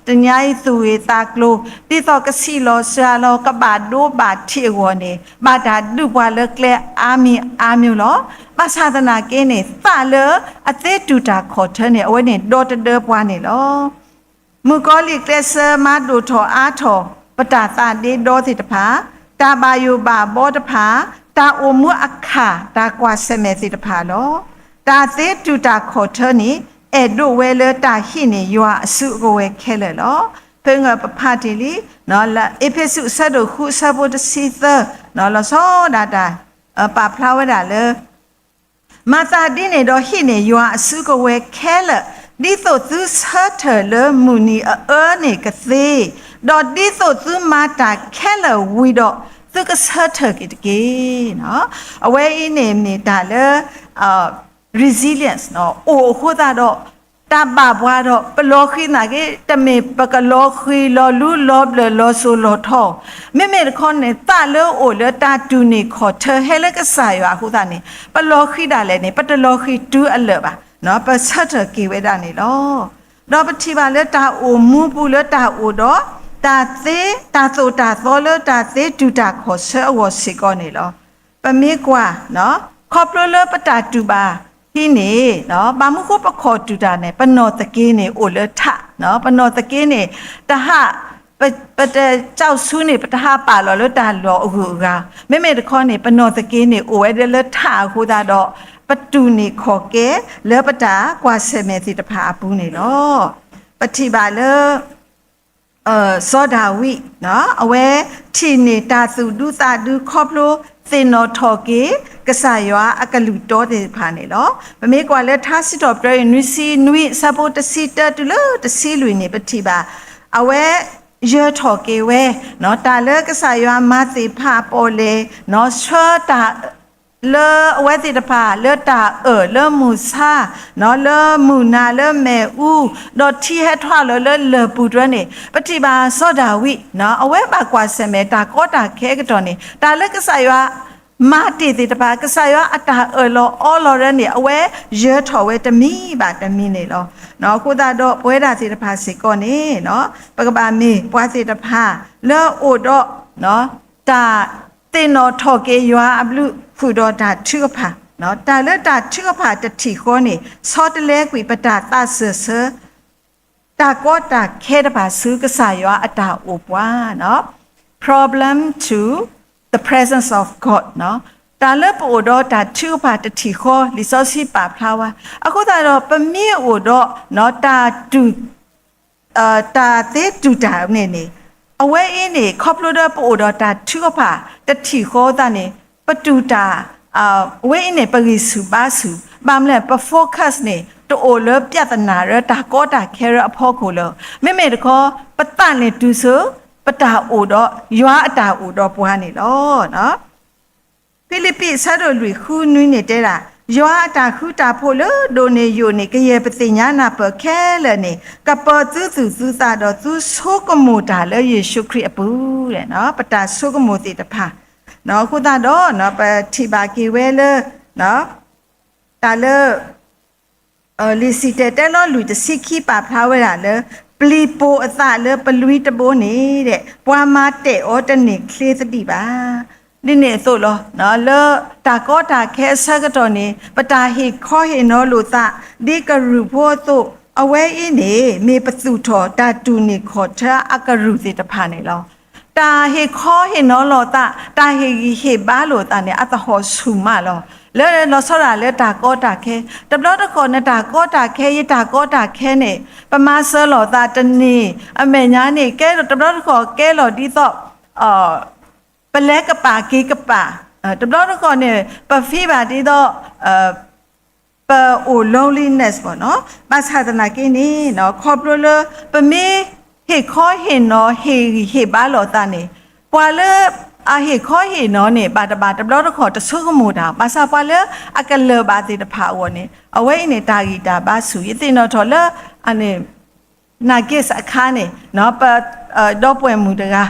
တနံၤအံၤသူၣ်ဂ့ၢ်သးကျိၤ ဒ်သိးကဆံးလီၤစှၤလီၤ ကဘၣ်ဒိဘၣ်ထံးအဂီၢ်န့ၣ် ဘၣ်တၢ်ဒုးပှၤလၢကျဲအါမံၤအါမံၤလီၤ. ဘၣ်ဆၣ်သနာ်က့န့ၣ် သးလၢအသ့တူၢ်တၢ်ခီၣ်ထၢန့ၣ် အဝဲန့ၣ်ဒီတဒၢပှၤန့ၣ်လီၤ. မုၣ်ကီၤလံၢ်ကျဲးစၢးမၤဒိၣ်ထီၣ်အါထီၣ် ပတၢ်သးဒ့ဒီသ့ၣ်တဖၣ်, တၢ်ဘၣ်ယိၣ်ဘၣ်ဘီတဖၣ်, တၢ်အိၣ်မူအခၣ် တၢ်ကွၢ်ဆၢၣ်မဲာ်သ့ၣ်တဖၣ်လီၤ. တၢ်သ့တူၢ်တၢ်ခီၣ်ထၢန့ၣ် အဲၣ်ဒိးဝဲလၢတၢ်ဟံးန့ၢ်ယွၤအစုကဝဲၤခဲလၢာ်လီၤ. ဖဲငၢၣ်ပဖးတ့ၢ်လံ, လၢအ့းဖ့းစူးအဆၢဒိၣ်ဃုအဆၢဖိတဆံသၢ, လီၤဆီဒၣ်တၢ် ပာ်ဖျါဝဲဒၣ်လၢ မၤသးဒ်န့ၣ်ဒီးဟံးန့ၢ်ယွၤအစုကဝဲၤခဲလၢာ်, ဒ်သိးသုဆၢထၢၣ်လၢမုၢ်နံၤအအၢန့ၣ်ကသ့, ဒီးဒ်သိးသုမၤတၢ်ခဲလၢာ်ဝံၤဒီး သုကဆၢထၢၣ်က့ၤတက့ၢ်. အဝဲအံၤန့ၣ်မ့ၢ်တၢ်လၢ resilience အိၣ်အဃိသတးဒီး တၢ်ဘၣ်ပှၤဒီး ပလီၤဃံၤသနာ်က့ တမ့ၢ်ပကလီၤဃံၤလီၤလူလီၤဘျၢၣ်လီၤစိၤလီၤထီ, မ့မ့ၢ်တခီန့ၣ် သးလၢအိၣ်လၢတၢ်တူၢ်န့ၢ်ခီၣ်ထၢဟဲလၢကစၢ်ယွၤအဃိသတးန့ၣ် ပလီၤဃံၤဒၣ်လဲာ်န့ၣ် ပတလီၤဃံၤတုၤအလၢာ်ဘၣ်, ပဆၢထၢၣ်က့ၤဝဲဒၣ်န့ၣ်လီၤ. ဒီးပထံၣ်ဘၣ်လၢတၢ်အိၣ်မူပူၤလၢတၢ်အိၣ်ဒီး တၢ်သ့ တၢ်သိၣ်တၢ်သီလၢတၢ်သ့တူၢ်တၢ်ခီၣ်ဆၢအဂီၢ်စ့ၢ်ကီးန့ၣ်လီၤ. ပမ့ၢ်ကွၢ် ခီဖျိလၢပတၢ်တူၢ်ဘၣ်ဟံးန့ၢ် ဘၣ်မနုၤဃိပခီၣ်တူၢ်တၢ်န့ၣ် ပနီၢ်သက့န့ၣ်အိၣ်လၢထး, ပနီၢ်သက့န့ၣ် တဟး ပတကၠီၣ်ဆူန့ၣ် ပတဟးပာ်လီၤလၢတၢ်လီၢ်အဂုၤအဂၤ, မ့မ့ၢ်တခီန့ၣ် ပနီၢ်သက့န့ၣ်အိၣ်ဝဲဒၣ်လၢထးအဃိသတးဒီး ပတူၢ်န့ၢ်ခီၣ်ကဲလၢပတၢ်ကွၢ်ဆၢၣ်မဲာ်သ့ၣ်တဖၣ်အပူၤန့ၣ်လီၤ. ပထံၣ်ဘၣ်လၢ စီၤဒၤဝံး အဝဲထံၣ်န့ၢ်တၢ်သူၣ်ဒူသးဒူခီဖျိသ့ၣ်နီၣ်ထီၣ်က့ၤ ကစၢ်ယွၤအကလုၢ်တီသ့ၣ်တဖၣ်န့ၣ်လီၤ. ပမ့ၢ်ကွၢ်လၢထါစံးထီၣ်ပတြၢၤအံၤ နွံဆံနွံ အဆၢဖိတဆံတၢတုၤလၢတဆံလွံၢ်န့ၣ် ပထံၣ်ဘၣ် အဝဲ ယၢၤထီၣ်က့ၤဝဲ တၢ်လၢကစၢ်ယွၤမၤသ့ၣ်တဖၣ်အပီၣ်လဲၣ်, ဆၢတၢ် လၢအဝဲသ့ၣ်တဖၣ် လၢတၢ်အၢၣ်လၢမုၢ်ဆါ, လၢမုၢ်နၤလၢမ့ၣ်အူ, ဒီးထံဟဲထွဲလီၤလၢလၢၢ်ပူၤတဖၣ်န့ၣ် ပထံၣ်ဘၣ်စီၤဒၤဝံး အဝဲဘၣ်ကွၢ်ဆၢၣ်မဲာ်တၢ်ကီတၢ်ခဲအကတီၢ်န့ၣ် တၢ်လၢကစၢ်ယွၤ မၤတ့ၢ်သ့ၣ်တဖၣ် ကစၢ်ယွၤအတၢ်အၢၣ်လီၤအီလီၤတဖၣ်န့ၣ် အဝဲယၢၤထီၣ်ဝဲတမံၤဘၣ်တမံၤန့ၣ်လီၤ. အဃိသတးဒီး ပဝဲဒၣ်သ့ၣ်တဖၣ်စ့ၢ်ကီးန့ၣ် ပကဘၣ်မ့ၢ်ပှၤသ့ၣ်တဖၣ် လၢအအိၣ်ဒီး တၢ်သ့ၣ်နီၣ်ထီၣ်က့ၤယွၤအဘျုးဃုာ်ဒီးတၢ်ထုကဖၣ်, တၢ်လၢတၢ်ထုကဖၣ်တထံၣ်ဃီန့ၣ် ဆီတလဲကွံာ်ပတၢ်သးစၢၢ်ဆၢ တၢ်ကီတၢ်ခဲတဖၣ်ဆူကစၢ်ယွၤအတၢ်အိၣ်ပှၤ Problem to the presence of God တၢ်လၢပအိၣ်ဒီးတၢ်ထုကဖၣ်တထံၣ်ဃီ လံာ်စီဆှံပာ်ဖျါဝဲ, အဃိသတးဒီး ပမ့ၢ်အိၣ်ဒီး တၢ်တူၢ် တၢ်သ့တူၢ်တၢ်န့ၣ်န့ၣ် အဝဲအံၤန့ၣ် ခီဖျိလၢပအိၣ်ဒီးတၢ်ထုကဖၣ်တထံၣ်ဃီသတးန့ၣ် ပတူၢ်တၢ် အဝဲအံၤန့ၣ် ပဂံၢ်ဆူၣ်ဘါဆူၣ် ဘၣ်မနုၤလဲၣ် ပ focus န့ၣ် တအိၣ်လၢ ပြဿနာ ရၢ တၢ်ကီတၢ်ခဲရၢအဖီခိၣ်လၢၤ, မ့မ့ၢ်တခီ ပသးန့ၣ်တုၤဆူ ပတၢ်အိၣ်ဒီး ယွၤအတၢ်အိၣ်ဒီးပှၤန့ၣ်လီၤ. ဖံလံးပံး အဆၢဒိၣ်လွံၢ် ဃုနွံန့ၣ်တဲဒၣ်, ယွၤအတၢ်ဃူတၢ်ဖိးလၢဒိၣ်န့ၢ်ယိာ်န့ၣ် ကယဲၢ်ပသ့ၣ်ညါနၢ်ပၢၢ်ခဲလၢာ်န့ၣ် ကပၢၤသုသူၣ်သုသးဒီး သုဆိကမိၣ်တၢ်လၢယ့ၣ်ၡူးခရံာ်အပူၤ, ပတၢ်ဆိကမိၣ်သ့ၣ်တဖၣ်, အဃိသတးဒီး ပထံၣ်ဘၣ်က့ၤဝဲလၢ တၢ်လၢ လံာ်စံၣ်တဲၤတဲလီၤလွံၢ် တဆံခံ ပာ်ဖျါဝဲဒၣ်လၢ ပျံၤပိာ်အသးလၢပလွံၢ်တဘိန့ၣ် ပှၤမၤတဲာ်အီၤတန့ၢ်ချ့သဒံးဘၣ်. ဒ်န့ၣ်အသိးလီၤ. လၢတၢ်ကီတၢ်ခဲအဆၢကတီၢ်န့ၣ် ပတၢ်ဟ့ၣ်ခီဟ့ၣ်နီၤလိာ်သး ဒ်ကရူၢ်ဖိအသိး အဝဲအံၤန့ၣ် မ့ၢ်ပသူၣ်ထီၣ်တၢ်တူၢ်န့ၢ်ခီၣ်ထၢအကရူၢ်သ့ၣ်တဖၣ်န့ၣ်လီၤ. တၢ်ဟ့ၣ်ခီဟ့ၣ်နီၤလိာ်သး တၢ်ဟ့ၣ်ဂံၢ်ဟ့ၣ်ဘါလိာ်သးန့ၣ် အသဟီၣ်ဆူၣ်မးလီၤ. လၢလီၤဆီဒၣ်လၢတၢ်ကီတၢ်ခဲ, တဘျီတခီၣ်နတၢ်ကီတၢ်ခဲ ယတၢ်ကီတၢ်ခဲန့ၣ် ပမၤစၢၤလိာ်သးတန့ၢ် အမဲာ်ညါန့ၣ် ကဲတဘျီတခီၣ်ကဲလီၤဒ်သိး ပလဲၤကပၤက့ၤကပၤ, တဘျီတခီၣ်န့ၣ် ပ feel ဘၣ်ဒ်သိး ပအိၣ် loneliness ဘၣ်နီၤ. ဘၣ်ဆၣ်သနာ်က့န့ၣ် ခီဖျိလၢ ပမ့ၢ်ဟ့ၣ်ခီဟ့ၣ်နီၤ ဟ့ၣ်ဂံၢ်ဟ့ၣ်ဘါလိာ်သးန့ၣ် ပှၤလၢအဟ့ၣ်ခီဟ့ၣ်နီၤန့ၣ် ဘၣ်တဘၣ်တဘျီတခီၣ်တဆိကမိၣ်တၢ်, ဘၣ်ဆၣ်ပှၤလၢအကလၢၢ်ဘၣ်သ့ၣ်တဖၣ်အဂီၢ်န့ၣ် အဝဲအံၤန့ၣ် တၢ်ဂံၢ်တၢ်ဘါဆူၣ်, ယသ့ၣ်နီၣ်ထီၣ်လၢ အန့ၣ် နာ်က့စအခါန့ၣ် ပ ဒီပုၢ်ဝဲၢ်မုၣ်တဂၤ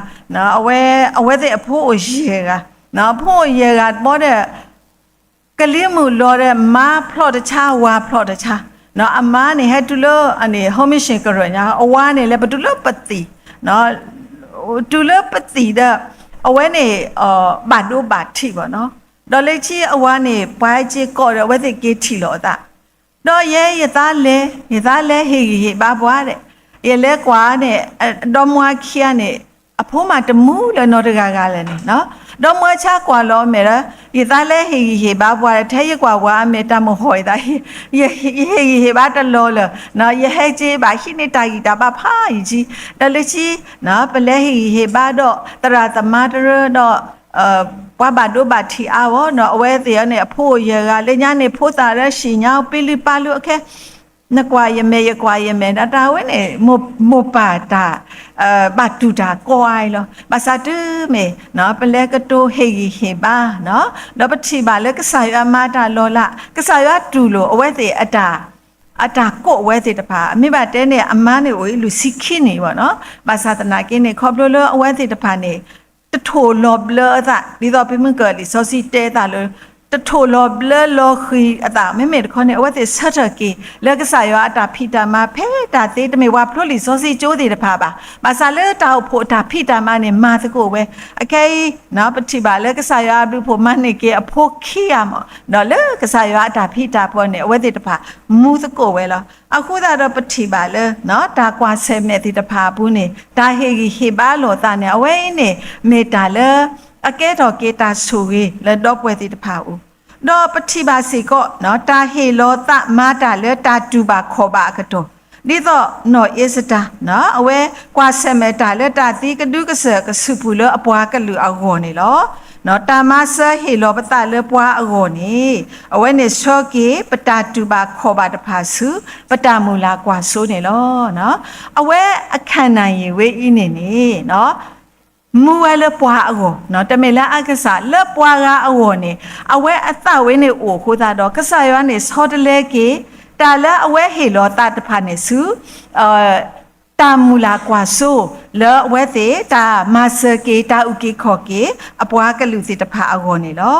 အဝဲ အဝဲသ့ၣ်အဖိအိၣ်ယဲၢ်ဂၤ, အဖိအိၣ်ယဲၢ်ဂၤတဘျီဒီး ကလံၤမုၢ်လီၤဒီး မါဖျီၣ်တဆါ ဝၤဖျီၣ်တဆါ, အမါန့ၣ် ဟဲတုၤလၢ အန့ၣ် ဟိမ့ၢ်ဆ့ၣ်ကရၢၢ်ညါ, အဝၤန့ၣ်လဲၤပတုၤလၢပသံၣ်, တုၤလၢပသံၣ်ဒီး အဝဲန့ၣ် ဘၣ်ဒိဘၣ်ထံးဘၣ်နီၤ, ဒီးလၢခံအဝၤန့ၣ် ပှၤဟဲက့ၤကိးဒီး အဝဲသ့ၣ်က့ၤထံၣ်လိာ်အသး ဒီးယဲယသးလဲၤ, ယသးလဲၤဟ့ၣ်ဂံၢ်ဟ့ၣ်ဘါပှၤဒီး, ယလဲၤကွၢ်န့ၣ် ဒီမါဝၤခံဂၤန့ၣ် အဖိမးတမူလၢၤနီတဂၤဂၤလဲၣ်န့ၣ်, ဒီမါဝၤဆါကွၢ်လီၤအမဲာ်ဒီး ယသးလဲၤဟ့ၣ်ဂံၢ်ဟ့ၣ်ဘါပှၤဒီး ထဲယကွၢ်ဝၤအမဲာ်တၢ်မုၢ်ဟီၣ်ယသး, ယဟ့ၣ်ဂံၢ်ဟ့ၣ်ဘါတလီၤလၢၤ, ယဟဲက့ၤဘၣ်ဟံးန့ၢ်တၢ်ဂံၢ်တၢ်ဘါဖးယံာ်ကံ, ဒီးလၢခံ ပလဲၤဟ့ၣ်ဂံၢ်ဟ့ၣ်ဘါဒီး သရၣ်သမါတရၢဒီး ပှၤဘၣ်ဒိဘၣ်ထံးအါဂီၢ်နီၤ, အဝဲသ့ၣ်အန့ၣ် အဖိအိၣ်ယဲၢ်ဂၤ လၢညါန့ၣ် ဖိသၣ်ရၢ ဆံၣ်ညါ ပ့လုၢ်ပာ်လုၢ်အခဲ, နကွၢ်ယမဲာ် ယကွၢ်ယမဲာ် ဒီးတၢ်ဝဲန့ၣ် မိၢ်ပၢ်တၢ် ဘၣ်တူၢ်တၢ်ကီအါအံၤလီၤ. ဘၣ်ဆၣ်တုၤမ့ၢ် ပလဲၤကတိၤဟ့ၣ်ဂံၢ်ဟ့ၣ်ဘါ ဒီးပထံၣ်ဘၣ်လၢကစၢ်ယွၤမၤတၢ်လီၤလး, ကစၢ်ယွၤတူၢ်လိာ်အဝဲသ့ၣ်အတၢ် အတၢ်ကိးဝဲသ့ၣ်တဖၣ်, မ့ၢ်ဘၣ်တဲန့ၣ် အမါန့ၣ်အိၣ်အံၤလွံၢ်ဆံခံနံၣ်ဘၣ်နီၤ, ဘၣ်ဆၣ်သနာ်က့န့ၣ် ခီဖျိလၢအဝဲသ့ၣ်တဖၣ်န့ၣ် တထိၣ်လီၤဘျၢအသး ဒ်သိးဖဲမုၢ်ကၢၢ်လံာ်စီဆှံတဲအသးလၢ တထိၣ်လီၤဘျၢလီၤဃံၤအသး, မ့မ့ၢ်တခီန့ၣ် အဝဲသ့ၣ်ဆၢထၢၣ်က့ၤ လၢကစၢ်ယွၤအတၢ်ဖံးတၢ်မၤ ဖဲတၢ်သ့တမ့ၢ်ပှၤဖျိလံာ်စီဆှံကၠိသ့ၣ်တဖၣ်ဘၣ်, ဘၣ်ဆၣ်လၢတၢ်အိၣ်ဖှိၣ်အတၢ်ဖံးတၢ်မၤန့ၣ် မၤသကိးဝဲ, အခဲအံၤ ပထံၣ်ဘၣ်လၢကစၢ်ယွၤအဘျုးအဖှိၣ်မၤန့ၢ်က့ၤအဖိခံဂၤမး, ဒီးလၢကစၢ်ယွၤအတၢ်ဖံးတၢ်မၤန့ၣ် အဝဲသ့ၣ်တဖၣ် မူသကိးဝဲလီၤ. အဃိသတးဒီးပထံၣ်ဘၣ်လၢ တၢ်ကွၢ်ဆၢၣ်မဲာ်သ့ၣ်တဖၣ်အပူၤန့ၣ် တၢ်ဟ့ၣ်ဂံၢ်ဟ့ၣ်ဘါလိာ်သးန့ၣ် အဝဲအံၤန့ၣ် မ့ၢ်တၢ်လၢ အကဲထီၣ်က့ၤတၢ်ဆိၣ်ဂ့ၤလၢဒီပုၢ်ဝဲၢ်သ့ၣ်တဖၣ်အအိၣ်, ဒီးပထံၣ်ဘၣ်စ့ၢ်ကီး တၢ်ဟ့ၣ်လီၤသးမၤတၢ်လၢတၢ်တူၢ်ဘၣ်ခီၣ်ဘၣ်အကတီၢ်, ဒ်သိးနီၢ်အ့စတၢ် အဝဲကွၢ်ဆၢၣ်မဲာ်တၢ်လၢတၢ်သံကဒုကစၢၢ်ကဆူးပူၤလၢအပှၤကလုာ်အဂီၢ်န့ၣ်လီၤ. တၢ်မၤစၢၤဟ့ၣ်လီၤပသးလၢပှၤအဂီၢ်န့ၣ် အဝဲန့ၣ်ဆှၢက့ၤ ပတၢ်တူၢ်ဘၣ်ခီၣ်ဘၣ်တဖၣ်ဆူ ပတၢ်မုၢ်လၢ်ကွၢ်စိန့ၣ်လီၤ. အဝဲအခၣ်နၢ်ယံာ်ဝဲအံၤန့ၣ်န့ၣ် မူဝဲလၢပှၤအဂီၢ်, တမ့ၢ်လၢအကစၢ်, လၢပှၤဂၤအဂီၢ်န့ၣ် အဝဲအသးဝဲန့ၣ်အိၣ်အဃိသတးဒီး ကစၢ်ယွၤန့ၣ်ဆီတလဲက့ၤ တၢ်လၢအဝဲဟ့ၣ်လီၤသးတဖၣ်န့ၣ်ဆူ တၢ်မုၢ်လၢ်ကွၢ်စိ လၢအဝဲသ့ၣ်တၢ်မၤစၢၤက့ၤ တၢ်အုၣ်က့ၤခီၣ်က့ၤ အပှၤကလုာ်သ့ၣ်တဖၣ်အဂီၢ်န့ၣ်လီၤ.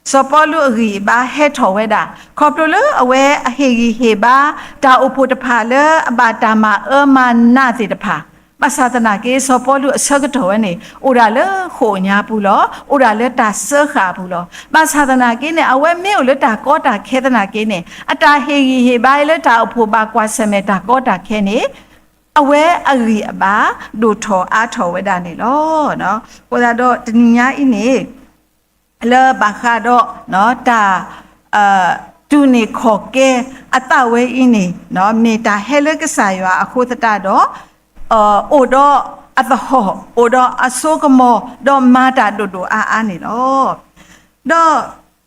စီၤပီလူးအဂံၢ်အဘါဟဲထီၣ်ဝဲဒၣ် ခီဖျိလၢအဝဲအဟ့ၣ်ဂံၢ်ဟ့ၣ်ဘါ တၢ်အိၣ်ဖှိၣ်တဖၣ်လၢအဘၣ်တၢ်မၤအၢမၤနးသ့ၣ်တဖၣ်, ဘၣ်ဆၣ်သနာ်က့ စီၤပီလူးအဆၢကတီၢ်ဝဲန့ၣ် အိၣ်ဒၣ်လၢဃိာ်ညါပူၤလီၤ. အိၣ်ဒၣ်လၢတၢ်စၢဃာ်အပူၤလီၤ. ဘၣ်ဆၣ်သနာ်က့န့ၣ် အဝဲမ့ၢ်အိၣ်လၢတၢ်ကီတၢ်ခဲသနာ်က့န့ၣ် အတၢ်ဟ့ၣ်ဂံၢ်ဟ့ၣ်ဘါလၢတၢ်အိၣ်ဖှိၣ်ဘၣ်ကွၢ်ဆၢၣ်မဲာ်တၢ်ကီတၢ်ခဲန့ၣ် အဝဲအဂံၢ်အဘါဒိၣ်ထီၣ်အါထီၣ်ဝဲဒၣ်န့ၣ်လီၤ. အဃိသတးဒီးတနံၤညါအံၤန့ၣ် လၢဘၣ်ဃးဒီး တၢ် တူၢ်န့ၢ်ခီၣ်ကဲအသးဝဲအံၤန့ၣ် မ့ၢ်တၢ်ဟဲလၢကစၢ်ယွၤအဃိသတးဒီး အိၣ်ဒီးအသဟီၣ် အိၣ်ဒီးအစိကမီၤ ဒီးမၤတၢ်ဒိၣ်ဒိၣ်အါအါန့ၣ်လီၤ. ဒီး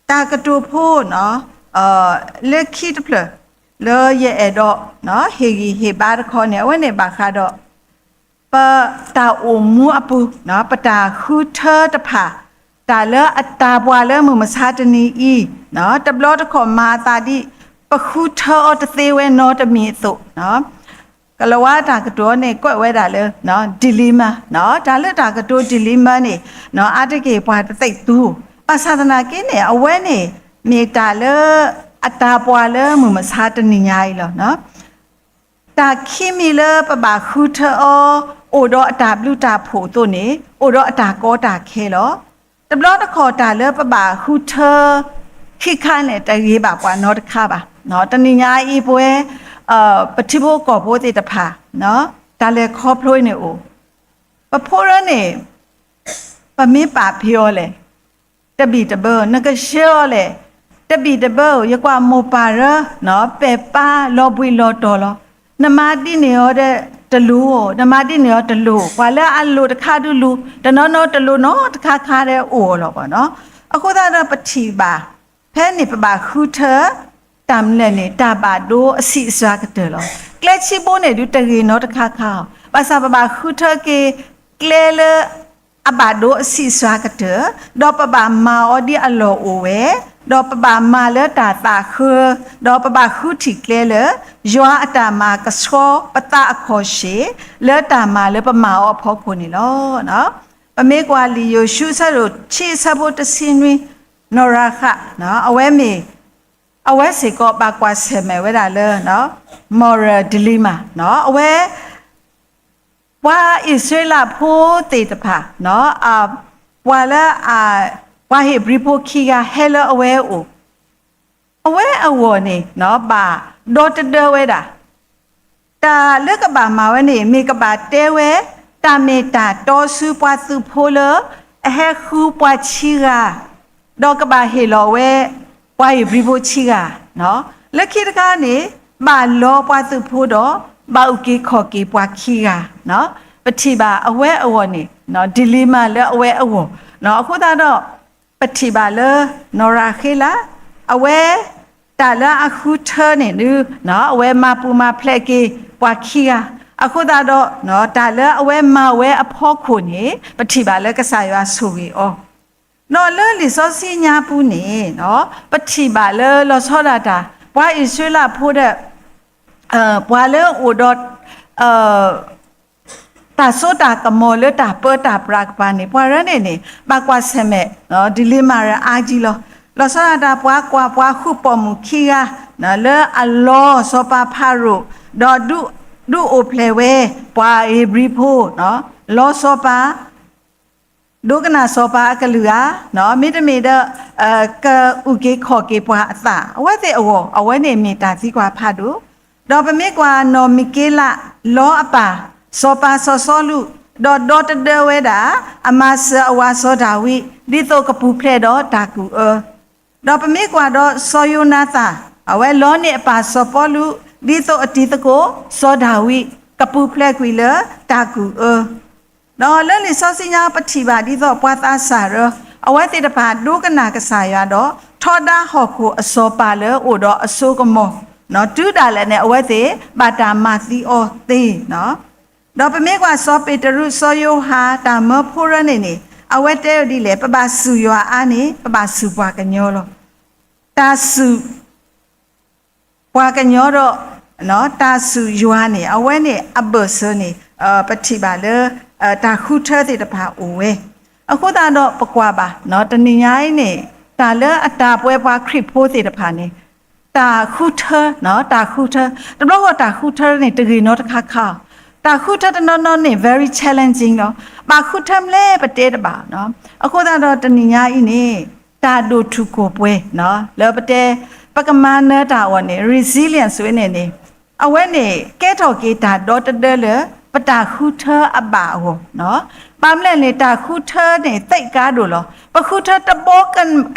တၢ်ကတိၤဖိ လၢခံတဖျၢၣ် လၢယအဲၣ်ဒိး ဟ့ၣ်ဂံၢ်ဟ့ၣ်ဘါတခီန့ၣ် အဝဲန့ၣ်ဘၣ်ဃးဒီး ပတၢ်အိၣ်မူအပူၤ ပတၢ်ဃုထၢတဖၣ် တၢ်လၢအတၢ်ပှၢ်လၢမုၢ်မဆါတနံၤအံၤ တဘျီတခီၣ်မၤအသးဒ် ပဃုထၢအီၤတသ့ဝဲနီတမံၤအသိး ကလၤဝါတၢ်ကတိၤန့ၣ် ကွဲးဝဲဒၣ်လၢ dilemma တၢ်လၢတၢ်ကတိၤ dilemma န့ၣ် အါတက့ၢ်ပှၤတသ့ၣ်သူ ဘၣ်ဆၣ်သနာ်က့န့ၣ် အဝဲန့ၣ် မ့ၢ်တၢ်လၢ အတၢ်ပှၢ်လၢမုၢ်မဆါတနံၤညါအံၤလီၤ. တၢ်ခံမံၤလၢပဘၣ်ဃုထၢအီၤ အိၣ်ဒီးအတၢ်ဘျုးတၢ်ဖှိၣ်အသိးန့ၣ် အိၣ်ဒီးအတၢ်ကီတၢ်ခဲလီၤ. တဘျီတခီၣ်တၢ်လၢပဘၣ်ဃုထၢ ခံခါန့ၣ် တဂ့ၤဘၣ်ပှၤနီတခါဘၣ်. တနံၤညါအံၤပဝဲ ပထံဖိကီၢ်ဖိသ့ၣ်တဖၣ် တၢ်လဲၤခီဖျိန့ၣ်အိၣ် ပဖိရၢန့ၣ် ပမ့ၢ်ပာ်ဖျါအီၤလဲၣ် တဘံၣ်တဘၢ နကဆှၢအီၤလဲၣ် တဘံၣ်တဘၢ ယကွၢ်မိၢ်ပၢ်ရၢ ပဲာ်ပၢ်လီၤဘှံးလီၤတီၤလီၤ. နမၤဒ်န့ၣ်အီၤဒီးတလိၤ, နမၤဒ်န့ၣ်အီၤတလိၤ, ပှၤလၢအလိၤတခါဒုးလိၤ, တနီၤနီၤတလိၤနီတခါခါဒီးအိၣ်အီၤလီၤ. အဃိသတးဒီးပထံၣ်ဘၣ် ဖဲန့ၣ်ပဘၣ်ဃုထၢ တၢ်မနုၤလဲၣ်န့ၣ် တၢ်ဘၣ်ဒိအဆံးအစှၤကတၢၢ်လီၤ. ကျဲဆံဘိန့ၣ်ဒုးတဂ့ၤနီတခါခါအီၤ, ဘၣ်ဆၣ်ပဘၣ်ဃုထၢက့ၤ ကျဲလၢ အဘၣ်ဒိအဆံးအစှၤကတၢၢ်, ဒီးပဘၣ်မၤအီၤဒ်အလီၢ်အိၣ်ဝဲ, ဒီးပဘၣ်မၤလၢတၢ်သးဃၢ, ဒီးပဘၣ်ဃုထံၣ်ကျဲလၢ ယွၤအတၢ်မၤကဆှီပသးအခီၣ်ဆ့ၣ် လၢတၢ်မၤလၢပမၤအီၤအဖီခိၣ်န့ၣ်လီၤ. ပမ့ၢ်ကွၢ်လံာ်ယိၤၡူ အဆၢဒိၣ်တဆံ အဆၢဖိတဆံနွံ, နီၢ်ရၤဃး အဝဲမ့ၢ် အဝဲစ့ၢ်ကီးဘၣ်ကွၢ်ဆၢၣ်မဲာ်ဝဲဒၣ်လၢ moral dilemma အဝဲ ပှၤအံၣ်စရ့လးဖိသ့ၣ်တဖၣ် ပှၤလၢ ပှၤဧ့ၤဘြံၤဖိခံဂၤဟဲလၢအဝဲအအိၣ်, အဝဲအဂီၢ်န့ၣ် ဘၣ်ဒီတဒၢဝဲဒၣ် တၢ်လၢကဘၣ်မၤဝဲန့ၣ် မ့ၢ်ကဘၣ်တဲဝဲ တၢ်မ့ၢ်တၢ်တီဆူပှၤသုးဖိလၢ အဟဲဃုပှၤဆံဂၤ, ဒီးကဘၣ်ဟ့ၣ်လီၤဝဲ ပှၤဧ့ၤဘြံၤဖိဆံဂၤ, လၢခံတခါန့ၣ် ဘၣ်လီပှၤသုးဖိဒီး ဘၣ်အုၣ်က့ၤခီၣ်က့ၤပှၤခံဂၤ, ပထံၣ်ဘၣ်အဝဲအဂီၢ်န့ၣ် dilemma လၢအဝဲအဂီၢ်, အဃိသတးဒီး ပထံၣ်ဘၣ်လၢ နီၢ်ရၤဃ့လး အဝဲ တၢ်လၢအဃုထၢန့ၣ်ဒုး အဝဲမၤပူၤမၤဖျဲးက့ၤပှၤခံဂၤ, အဃိသတးဒီး တၢ်လၢအဝဲမၤဝဲအဖီခိၣ်န့ၣ် ပထံၣ်ဘၣ်လၢကစၢ်ယွၤဆိၣ်ဂ့ၤအီၤ, ဒီးလၢလံာ်စီဆှံညါပူၤန့ၣ် ပထံၣ်ဘၣ်လၢလီၤဆီဒၣ်တၢ် ပှၤအံၣ်စရ့လးဖိဒီး ပှၤလၢအအိၣ်ဒီး တၢ်စိတၢ်ကမီၤလၢတၢ်ပၢတၢ်ပြးကပၤန့ၣ် ပှၤရၢန့ၣ်န့ၣ် ဘၣ်ကွၢ်ဆၢၣ်မဲာ် dilemma ရၢအါကံလီၤ. လီၤဆီဒၣ်တၢ်ပှၤကွၢ်ပှၤဃုပိာ်မုၣ်ခံဂၤ လၢအလီၤစီၤပၤဖၤရိၤ ဒီးဒုးအိၣ်ဖျဲၣ်ဝဲ ပှၤဧ့ၤဘြံၤဖိ လီၤစီၤပၤ ဒိကနၣ်စီၤပၤအကလုၢ်ဧါ, မ့တမ့ၢ်ဒီး ကအုၣ်က့ၤခီၣ်က့ၤပှၤအသး အဝဲသ့ၣ်အဂီၢ် အဝဲန့ၣ်မ့ၢ်တၢ်သံကွၢ်ဖးဒိၣ်, ဒီးပမ့ၢ်ကွၢ်နီၢ်မံၤက့လး လီအပၢ် စီၤပၤစီၤစီလူး ဒီးဒီတဒၢဝဲဒၣ် အမၤစၢၤအဝၤစီၤဒၤဝံး ဒ်သိးကပူၤဖျဲးဒီးတၢ်ကူၣ်အၢ ဒီးပမ့ၢ်ကွၢ်ဒီးစီၤယိၤနၤသၣ် အဝဲလီန့ၢ်အပၢ်စီၤပီလူး ဒ်သိးအတံၤသကိး စီၤဒၤဝံး ကပူၤဖျဲးကွံာ်လၢတၢ်ကူၣ်အၢ, ဒီးလၢလံာ်စီဆှံညါပထံၣ်ဘၣ်ဒ်သိးပှၤသးစၢ်ရၢ အဝဲသ့ၣ်တဖၣ်ဒိကနၣ်ကစၢ်ယွၤဒီး ထီဒါဟီၣ်ခိၣ်အစီၤပၤလၢအိၣ်ဒီးအစိကမီၤ, တုၤဒၣ်လဲာ်န့ၣ် အဝဲသ့ၣ်ဘၣ်တၢ်မၤသံအီၤသ့. ဒီးပမ့ၢ်ကွၢ်စီၤပ့းတရူး စီၤယိၤဟၣ် တၢ်မၢဖိရၢန့ၣ်န့ၣ် အဝဲတဲဝဲဒ်လဲၣ်, ပဘၣ်စူၢ်ယွၤအါန့ၣ် ပဘၣ်စူၢ်ပှၤကညီလီၤ. တၢ်စူၢ် ပှၤကညီဒီး တၢ်စူၢ်ယွၤန့ၣ် အဝဲန့ၣ်အဘၢၣ်စၢၤန့ၣ် ပထံၣ်ဘၣ်လၢ တၢ်ဃုထၢသ့ၣ်တဖၣ်အိၣ်ဝဲ. အဃိသတးဒီးပကွၢ်ဘၣ် တနံၤညါအံၤန့ၣ် တၢ်လၢအတၢ်ပဝဲပှၤခရံာ်ဖိသ့ၣ်တဖၣ်န့ၣ် တၢ်ဃုထၢ တၢ်ဃုထၢ တဘျီဃီတၢ်ဃုထၢန့ၣ် တဂ့ၤနီတခါခါ, တၢ်ဃုထၢတနီၤနီၤန့ၣ် very challenging လီၤ. ဘၣ်ဃုထၢမလဲၣ်ပတဲတဘၣ်. အဃိသတးဒီးတနံၤညါအံၤန့ၣ် တၢ်ဒိၣ်ထူၣ်ကိၢ်ပှဲၤ လၢပတဲ ပကမၤနၢၤတၢ်အဂီၢ်န့ၣ် resilience ဝဲန့ၣ်န့ၣ် အဝဲန့ၣ်ကဲထီၣ်က့ၤတၢ်ဒီတဒၢလၢ ပတၢ်ဃုထၢအဘၣ်အဂီၢ်. ဘၣ်မနုၤလဲၣ်န့ၣ် တၢ်ဃုထၢန့ၣ် သ့ၣ်ကါဒိၣ်လီၤ. ပဃုထၢတဘီ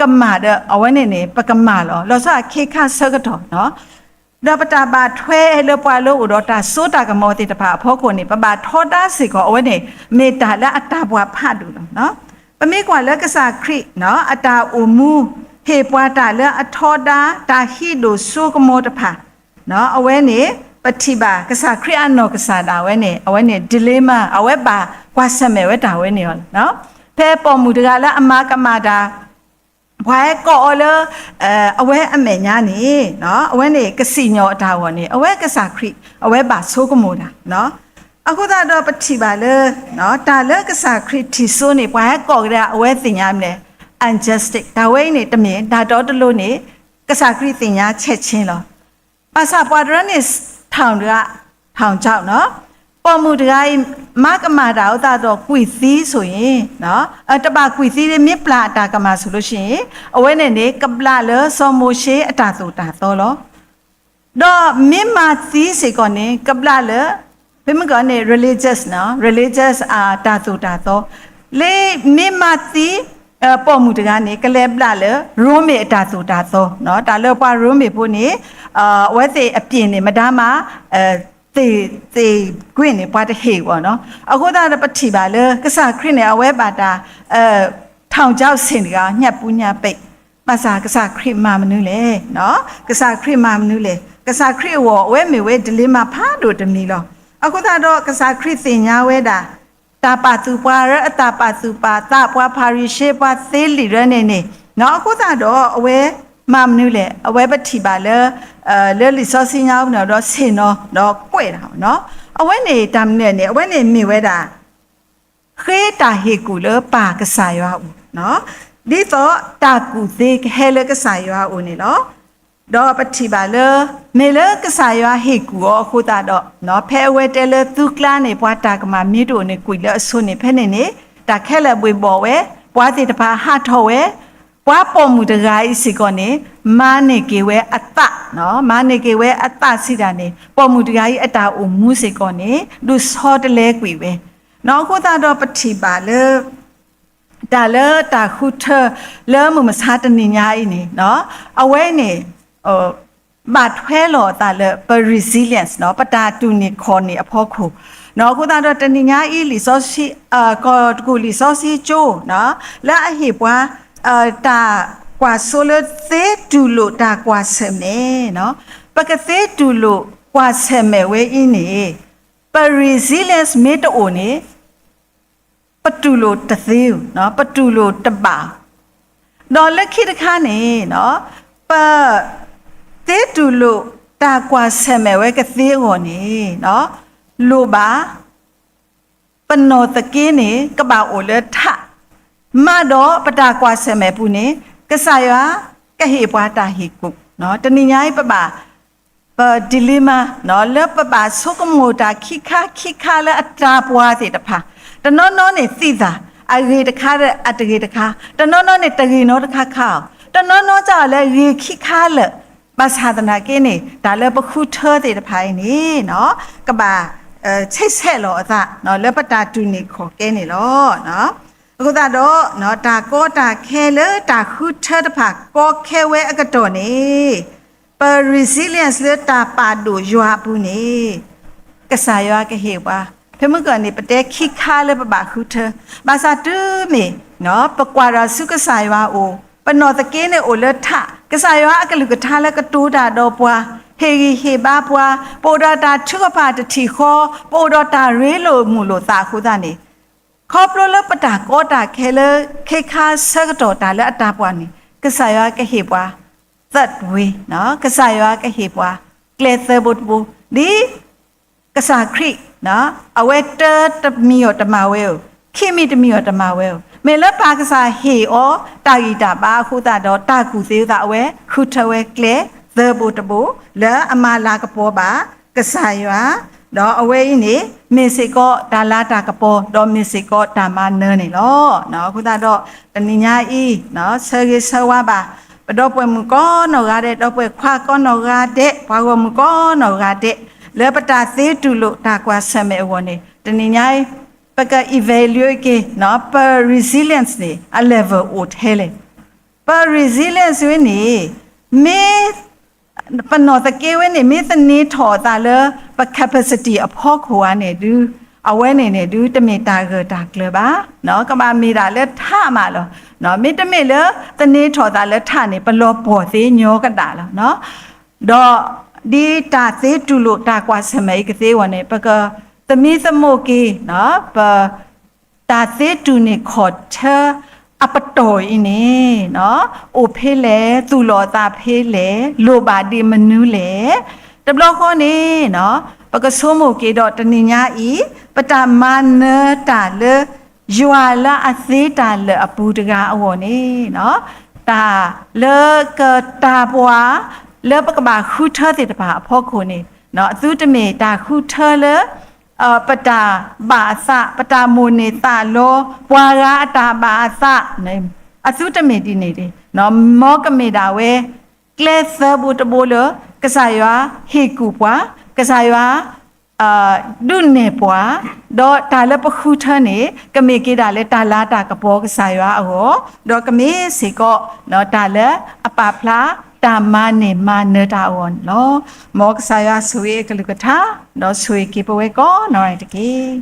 ကမၣ်ဒီး အဝဲန့ၣ်န့ၣ် ပကမၣ်လီၤ. လီၤဆီဒၣ်ခ့ခါဆၢကတီၢ် ဒီးပတၢ်ဘၣ်ထွဲလၢပှၤလၢအိၣ်ဒီးတၢ်စိတၢ်ကမီၤသ့ၣ်တဖၣ်အဖီခိၣ်န့ၣ် ပဘၣ်ထီဒါစ့ၢ်ကီး အဝဲန့ၣ် မ့ၢ်တၢ်လၢအတၢ်ပှၤဖးဒိၣ်လီၤ. ပမ့ၢ်ကွၢ်လၢကစၢ်ခရံာ် အတၢ်အိၣ်မူ ဟ့ၣ်ပှၤတၢ်လၢအထီဒါ တၢ်ဟံးဒိၣ်စိကမီၤတဖၣ် အဝဲန့ၣ် ပထံၣ်ဘၣ်ကစၢ်ခရံာ်အနီၢ်ကစၢ်ဒၣ်ဝဲန့ၣ် အဝဲန့ၣ် dilemma အဝဲဘၣ်ကွၢ်ဆၢၣ်မဲာ်ဝဲတၢ်ဝဲန့ၣ်လီၤ. ဖဲပိာ်မုၣ်တဂၤလၢအမၤကမၣ်တၢ် ပှၤဟဲကိးအီၤလၢ အဝဲအမဲာ်ညါန့ၣ် အဝဲန့ၣ်ကစံၣ်ညီၣ်အတၢ်အဂီၢ်န့ၣ် အဝဲကစၢ်ခရံာ် အဝဲဘၣ်ဆိကမိၣ်တၢ်. အဃိသတးဒီးပထံၣ်ဘၣ်လၢ တၢ်လၢကစၢ်ခရံာ်ထံၣ်စိန့ၣ် ပှၤဟဲကိးကဒါအဝဲသ့ၣ်ညါမနုၤလဲၣ်, unjustic တၢ်ဝဲအံၤန့ၣ် တမ့ၢ်တၢ်တီတလိၤန့ၣ် ကစၢ်ခရံာ်သ့ၣ်ညါဆဲးဆ့လီၤ. ဘၣ်ဆၣ်ပှၤတရၢန့ၣ် ထောင်ချောက် နီၤ, ပိာ်မုၣ်တဂၤအံၤ မၤကမၣ်တၢ်အဃိသတးဒီး ကွံာ်သံဆိၣ်အံၤ တဘၣ်ကွံာ်သံ မ့ၢ်ပျၢ်အတၢ်ကမၣ်ဆိၣ်လၢဆ့အံၤ အဝဲန့ၣ်န့ၣ် ကဘျးလၢစီၤမိၤၡ့အတၢ်သိၣ်တၢ်သီလီၤ. ဒီးမ့ၢ်မၤသံစ့ၢ်ကီးန့ၣ် ကဘျးလၢ ဖဲမုၢ်ကီၢ်န့ၣ် religious နီၤ, religious အတၢ်သိၣ်တၢ်သီ, လၢမ့ၢ်မၤသံ ပိာ်မုၣ်တဂၤန့ၣ် ကလဲၤဘျးလၢ ရိမ့ၤအတၢ်သိၣ်တၢ်သီ, တၢ်လၢပှၤရိမ့ၤဖိန့ၣ် အဝဲသ့ၣ်အပျ့ၤန့ၣ် မဒါမၤ သ့ၣ်ကွ့ၢ်န့ၣ် ပှၤတဟ့ၣ်အီၤနီၤ. အဃိသတးဒီးပထံၣ်ဘၣ်လၢ ကစၢ်ခရံာ်န့ၣ် အဝဲဘၣ်တၢ် ထောင်ချောက်ဆ့ၣ်တဂၤ ညှပ်ပူညှပ်ပဲ့, ဘၣ်ဆၣ်ကစၢ်ခရံာ်မၤမနုၤလဲၣ်, ကစၢ်ခရံာ်မၤမနုၤလဲၣ်. ကစၢ်ခရံာ်အဂီၢ် အဝဲမ့ၢ်ဝဲ dilemma ဖးဒိၣ်တမံၤလီၤ. အဃိသတးဒီးကစၢ်ခရံာ်သ့ၣ်ညါဝဲဒၣ် တၢ်ပာ်သူၣ်ပှၤရၢ အတၢ်ပာ်သူၣ်ပာ်သး ပှၤဖၤရံၤၡဲ ပှၤသ့လံာ်ရၢန့ၣ်န့ၣ်, အဃိသတးဒီးအဝဲမၤမနုၤလဲၣ်. အဝဲပထံၣ်ဘၣ်လၢ လၢလံာ်စီဆှံညါအပူၤန့ၣ်ဒီး ဆ့ၣ်နီၤဒီးကွဲးတၢ်, အဝဲန့ၣ်တၢ်မနုၤန့ၣ် အဝဲန့ၣ်မ့ၢ်ဝဲဒၣ် ဃ့တၢ်ဟ့ၣ်ကူၣ်လၢပၢ်ကစၢ်ယွၤအအိၣ်, ဒ်သိးတၢ်ကူၣ်သ့ကဟဲလၢကစၢ်ယွၤအအိၣ်န့ၣ်လီၤ. ဒီးပထံၣ်ဘၣ်လၢ မ့ၢ်လၢကစၢ်ယွၤဟ့ၣ်ကူၣ်အီၤအဃိသတးဒီး ဖဲအဝဲတဲလၢသူကျါန့ၣ် ပှၤတၢ်ကမၣ်မ့ၢ်တအိၣ်န့ၣ် ကွံာ်လၢအဆိန့ၣ် ဖဲန့ၣ်န့ၣ် တၢ်ခဲလၢာ်ဘှ့ၣ်ဘီၣ်ဝဲ, ပှၤသ့ၣ်တဖၣ်ဟးထီၣ်ဝဲ, ပှၤပိာ်မုၣ်တဂၤအံၤစ့ၢ်ကီးန့ၣ် မၤန့ၢ်က့ၤဝဲအသး, မၤန့ၢ်က့ၤဝဲအသးစံးတၢ်န့ၣ် ပိာ်မုၣ်တဂၤအံၤအတၢ်အိၣ်မူစ့ၢ်ကီးန့ၣ် ဒုးဆီတလဲကွံာ်ဝဲ, အဃိသတးဒီးပထံၣ်ဘၣ်လၢ တၢ်လၢတၢ်ဃုထၢလၢမုၢ်မဆါတနံၤညါအံၤန့ၣ် အဝဲန့ၣ် ဘၣ်ထွဲလီၤအသးလၢပ resilience နီၤ, ပတၢ်တူၢ်န့ၢ်ခီၣ်န့ၢ်အဖီခိၣ်, အဃိသတးဒီးတနံၤညါအံၤ လံာ်စီဆှံ ကီၢ်တကူၣ်လံာ်စီဆှံကၠိ လၢအဟ့ၣ်ပှၤ တၢ်ကွၢ်စိလၢသ့တူၢ်လိာ်တၢ်ကွၢ်ဆၢၣ်မဲာ်, ပကသ့တူၢ်လိာ်ကွၢ်ဆၢၣ်မဲာ်ဝဲအံၤန့ၣ် ပ resilience မ့ၢ်တအိၣ်န့ၣ် ပတူၢ်လိာ်တသ့ဧိၤ, ပတူၢ်လိာ်တဘၣ်ဧိၤ, ဒီးလၢခံတခါန့ၣ် ပသ့တူၢ်လိာ်တၢ်ကွၢ်ဆၢၣ်မဲာ်ဝဲကသ့အဂီၢ်န့ၣ် လိၣ်ဘၣ် ပနီၢ်သက့န့ၣ် ကဘၣ်အိၣ်လၢထး, မးဒီးပတၢ်ကွၢ်ဆၢၣ်မဲာ်ပူၤန့ၣ် ကစၢ်ယွၤကဟ့ၣ်ပှၤတၢ်ဟ့ၣ်ကူၣ်, တနံၤညါအံၤပဘၣ် ပ dilemma လၢပဘၣ်ဆိကမိၣ်တၢ်ခံခါခံခါလၢအတၢ်ပှၤသ့ၣ်တဖၣ်, တနီၤနီၤန့ၣ်သံသး အဂ့ၤတခါဒီးအတဂ့ၤတခါ, တနီၤနီၤန့ၣ်တဂ့ၤနီတခါခါ, တနီၤနီၤကလၢဂ့ၤခံခါလၢာ်, ဘၣ်ဆၣ်သနာ်က့န့ၣ် တၢ်လၢပဃုထၢသ့ၣ်တဖၣ်အံၤန့ၣ် ကဘၣ် ဆဲးဆဲးလီၤအသး လၢပတၢ်တူၢ်န့ၢ်ခီၣ်ကဲန့ၣ်လီၤ. အဃိသတးဒီး တၢ်ကီတၢ်ခဲလၢတၢ်ဃုထၢတဖၣ်ကီခဲဝဲအကတီၢ်န့ၣ် ပ resilience လၢတၢ်ပာ်ဒိၣ်ယွၤအပူၤန့ၣ် ကစၢ်ယွၤကဟ့ၣ်ပှၤ, ဖဲမုၢ်ကီၢ်န့ၣ် ပတဲခံခါလၢပဘၣ်ဃုထၢ, ဘၣ်ဆၣ်တုၤမ့ၢ် ပကွၢ်တၢ်ဆူကစၢ်ယွၤအအိၣ်, ပနီၢ်သက့န့ၣ်အိၣ်လၢထး, ကစၢ်ယွၤအကလုၢ်ကထါလၢကတိၤတၢ်ဒီးပှၤ, ဟ့ၣ်ဂံၢ်ဟ့ၣ်ဘါပှၤ, ပအိၣ်ဒီးတၢ်ထုကဖၣ်တထံၣ်ဃီ, ပအိၣ်ဒီးတၢ်ရ့လိာ်မုာ်လိာ်သးအဃိသတးန့ၣ်, ခီဖျိလၢပတၢ်ကီတၢ်ခဲလၢ ခ့ခါဆၢကတီၢ်တၢ်လၢအတၢ်ပှၢ်န့ၣ် ကစၢ်ယွၤကဟ့ၣ်ပှၤ third way, ကစၢ်ယွၤကဟ့ၣ်ပှၤ ကျဲသၢဘိတဘိ, ဒ် ကစၢ်ခရံာ် အဝဲတၢတမံၤအီၤတမၤဝဲဧိၤ, ခံမံၤတမံၤအီၤတမၤဝဲဧိၤ, မ့ၢ်လၢပၢ်ကစၢ်ဟ့ၣ်အီၤတၢ်ဂံၢ်တၢ်ဘါအဃိသတးဒီး တၢ်ကူၣ်သ့ဝဲသး အဝဲဃုထၢဝဲကျဲသၢဘိတဘိ လၢအမၤလၤကပီၤဘၣ်ကစၢ်ယွၤ, ဒီးအဝဲအံၤန့ၣ် မ့ၢ်စ့ၢ်ကီးတၢ်လၤတၢ်ကပီၤ ဒီးမ့ၢ်စ့ၢ်ကီးတၢ်မၤနၢၤန့ၣ်လီၤ. အဃိသတးဒီး တနံၤညါအံၤ ဆၢဂ့ၤဆၢဝါဘၣ် ပဒီပုၢ်ဝဲၢ်မုၣ်ကိးနီၢ်ဂၤဒဲး, ဒီပုၢ်ဝဲၢ်ခွါကိးနီၢ်ဂၤဒဲး, ပှၤဂီၢ်မုၢ်ကိးနီၢ်ဂၤဒဲး, လၢပတၢ်သ့တူၢ်လိာ်တၢ်ကွၢ်ဆၢၣ်မဲာ်အဂီၢ်န့ၣ် တနံၤညါအံၤ ပက evaluate က့ၤ ပ resilience န့ၣ် အ level အိၣ်ထဲလဲၣ်. ပ resilience ဝဲန့ၣ် မ့ၢ် ပနီၢ်သက့ဝဲန့ၣ် မ့ၢ်သန့ၤထီၣ်အသးလၢ ပ capacity အဖီခိၣ်ဧါန့ၣ်ဒုး အဝဲန့ၣ်န့ၣ်ဒုး တမ့ၢ်တၢ်ဂၢၢ်တၢ်ကျၢၤဘၣ်. ကဘၣ်မ့ၢ်ဒၣ်လၢထးမးလီၤ. မ့တမ့ၢ်လၢသန့ၤထီၣ်သးလၢထးန့ၣ် ပလီၤပှီၢ်သ့ညီကဒၣ်လီၤ. ဒီးဒ်တၢ်သ့တူၢ်လိာ်တၢ်ကွၢ်ဆၢၣ်မဲာ်အံၤကသ့အဂီၢ်န့ၣ် ပကသမံသမိးက့ၤ ပ တၢ်သ့တူၢ်န့ၢ်ခီၣ်ထၢအပတီၢ်အံၤန့ၣ် အိၣ်ဖဲလဲၣ်, သူၣ်လီၤအသးဖဲလဲၣ်, လိၣ်ဘၣ်ဒ့မနုၤလဲၣ်. တဘျီဃီန့ၣ် ပကဆိကမိၣ်က့ၤဒီးတနံၤညါအံၤ ပတၢ်မၤနၢၤတၢ်လၢ ယွၤလၢအသ့တၢ်လၢာ်အပူၤတဂၤအဂီၢ်န့ၣ် တၢ်လၢကတၢ်ပှၢ် လၢပကဘၣ်ဃုထၢသ့ၣ်တဖၣ်အဖီခိၣ်န့ၣ် အသုတမ့ၢ်တၢ်ဃုထၢလၢ ပတၢ်ဘၣ်အသး, ပတၢ်မိၣ်န့ၢ်သးလီ, ပှၤဂၤအတၢ်ဘၣ်အသး, အသုတမ့ၢ်ဒ်န့ၣ်တဂ့ၤ, မ်ကမ့ၢ်ဒၣ်ဝဲ ကျဲသၢဘိတဘိလၢ ကစၢ်ယွၤဟ့ၣ်ကူၣ်ပှၤ, ကစၢ်ယွၤ ဒုးနဲၣ်ပှၤ, ဒီးတၢ်လၢပဃုထၢန့ၣ် ကမ့ၢ်က့ၤဒၣ်လၢတၢ်လၤတၢ်ကပီၤကစၢ်ယွၤအဂီၢ်, ဒီးကမ့ၢ်စ့ၢ်ကီး တၢ်လၢအပာ်ဖျါ တၢ်မၤန့ၢ်မၤနၢၤတၢ်အဂီၢ်န့ၣ်လီၤ. မ်ကစၢ်ယွၤဆိၣ်ဂ့ၤအကလုၢ်ကထါ, ဒီးဆိၣ်ဂ့ၤက့ၤပဝဲကိးနီၢ်ဂၤတက့ၢ်.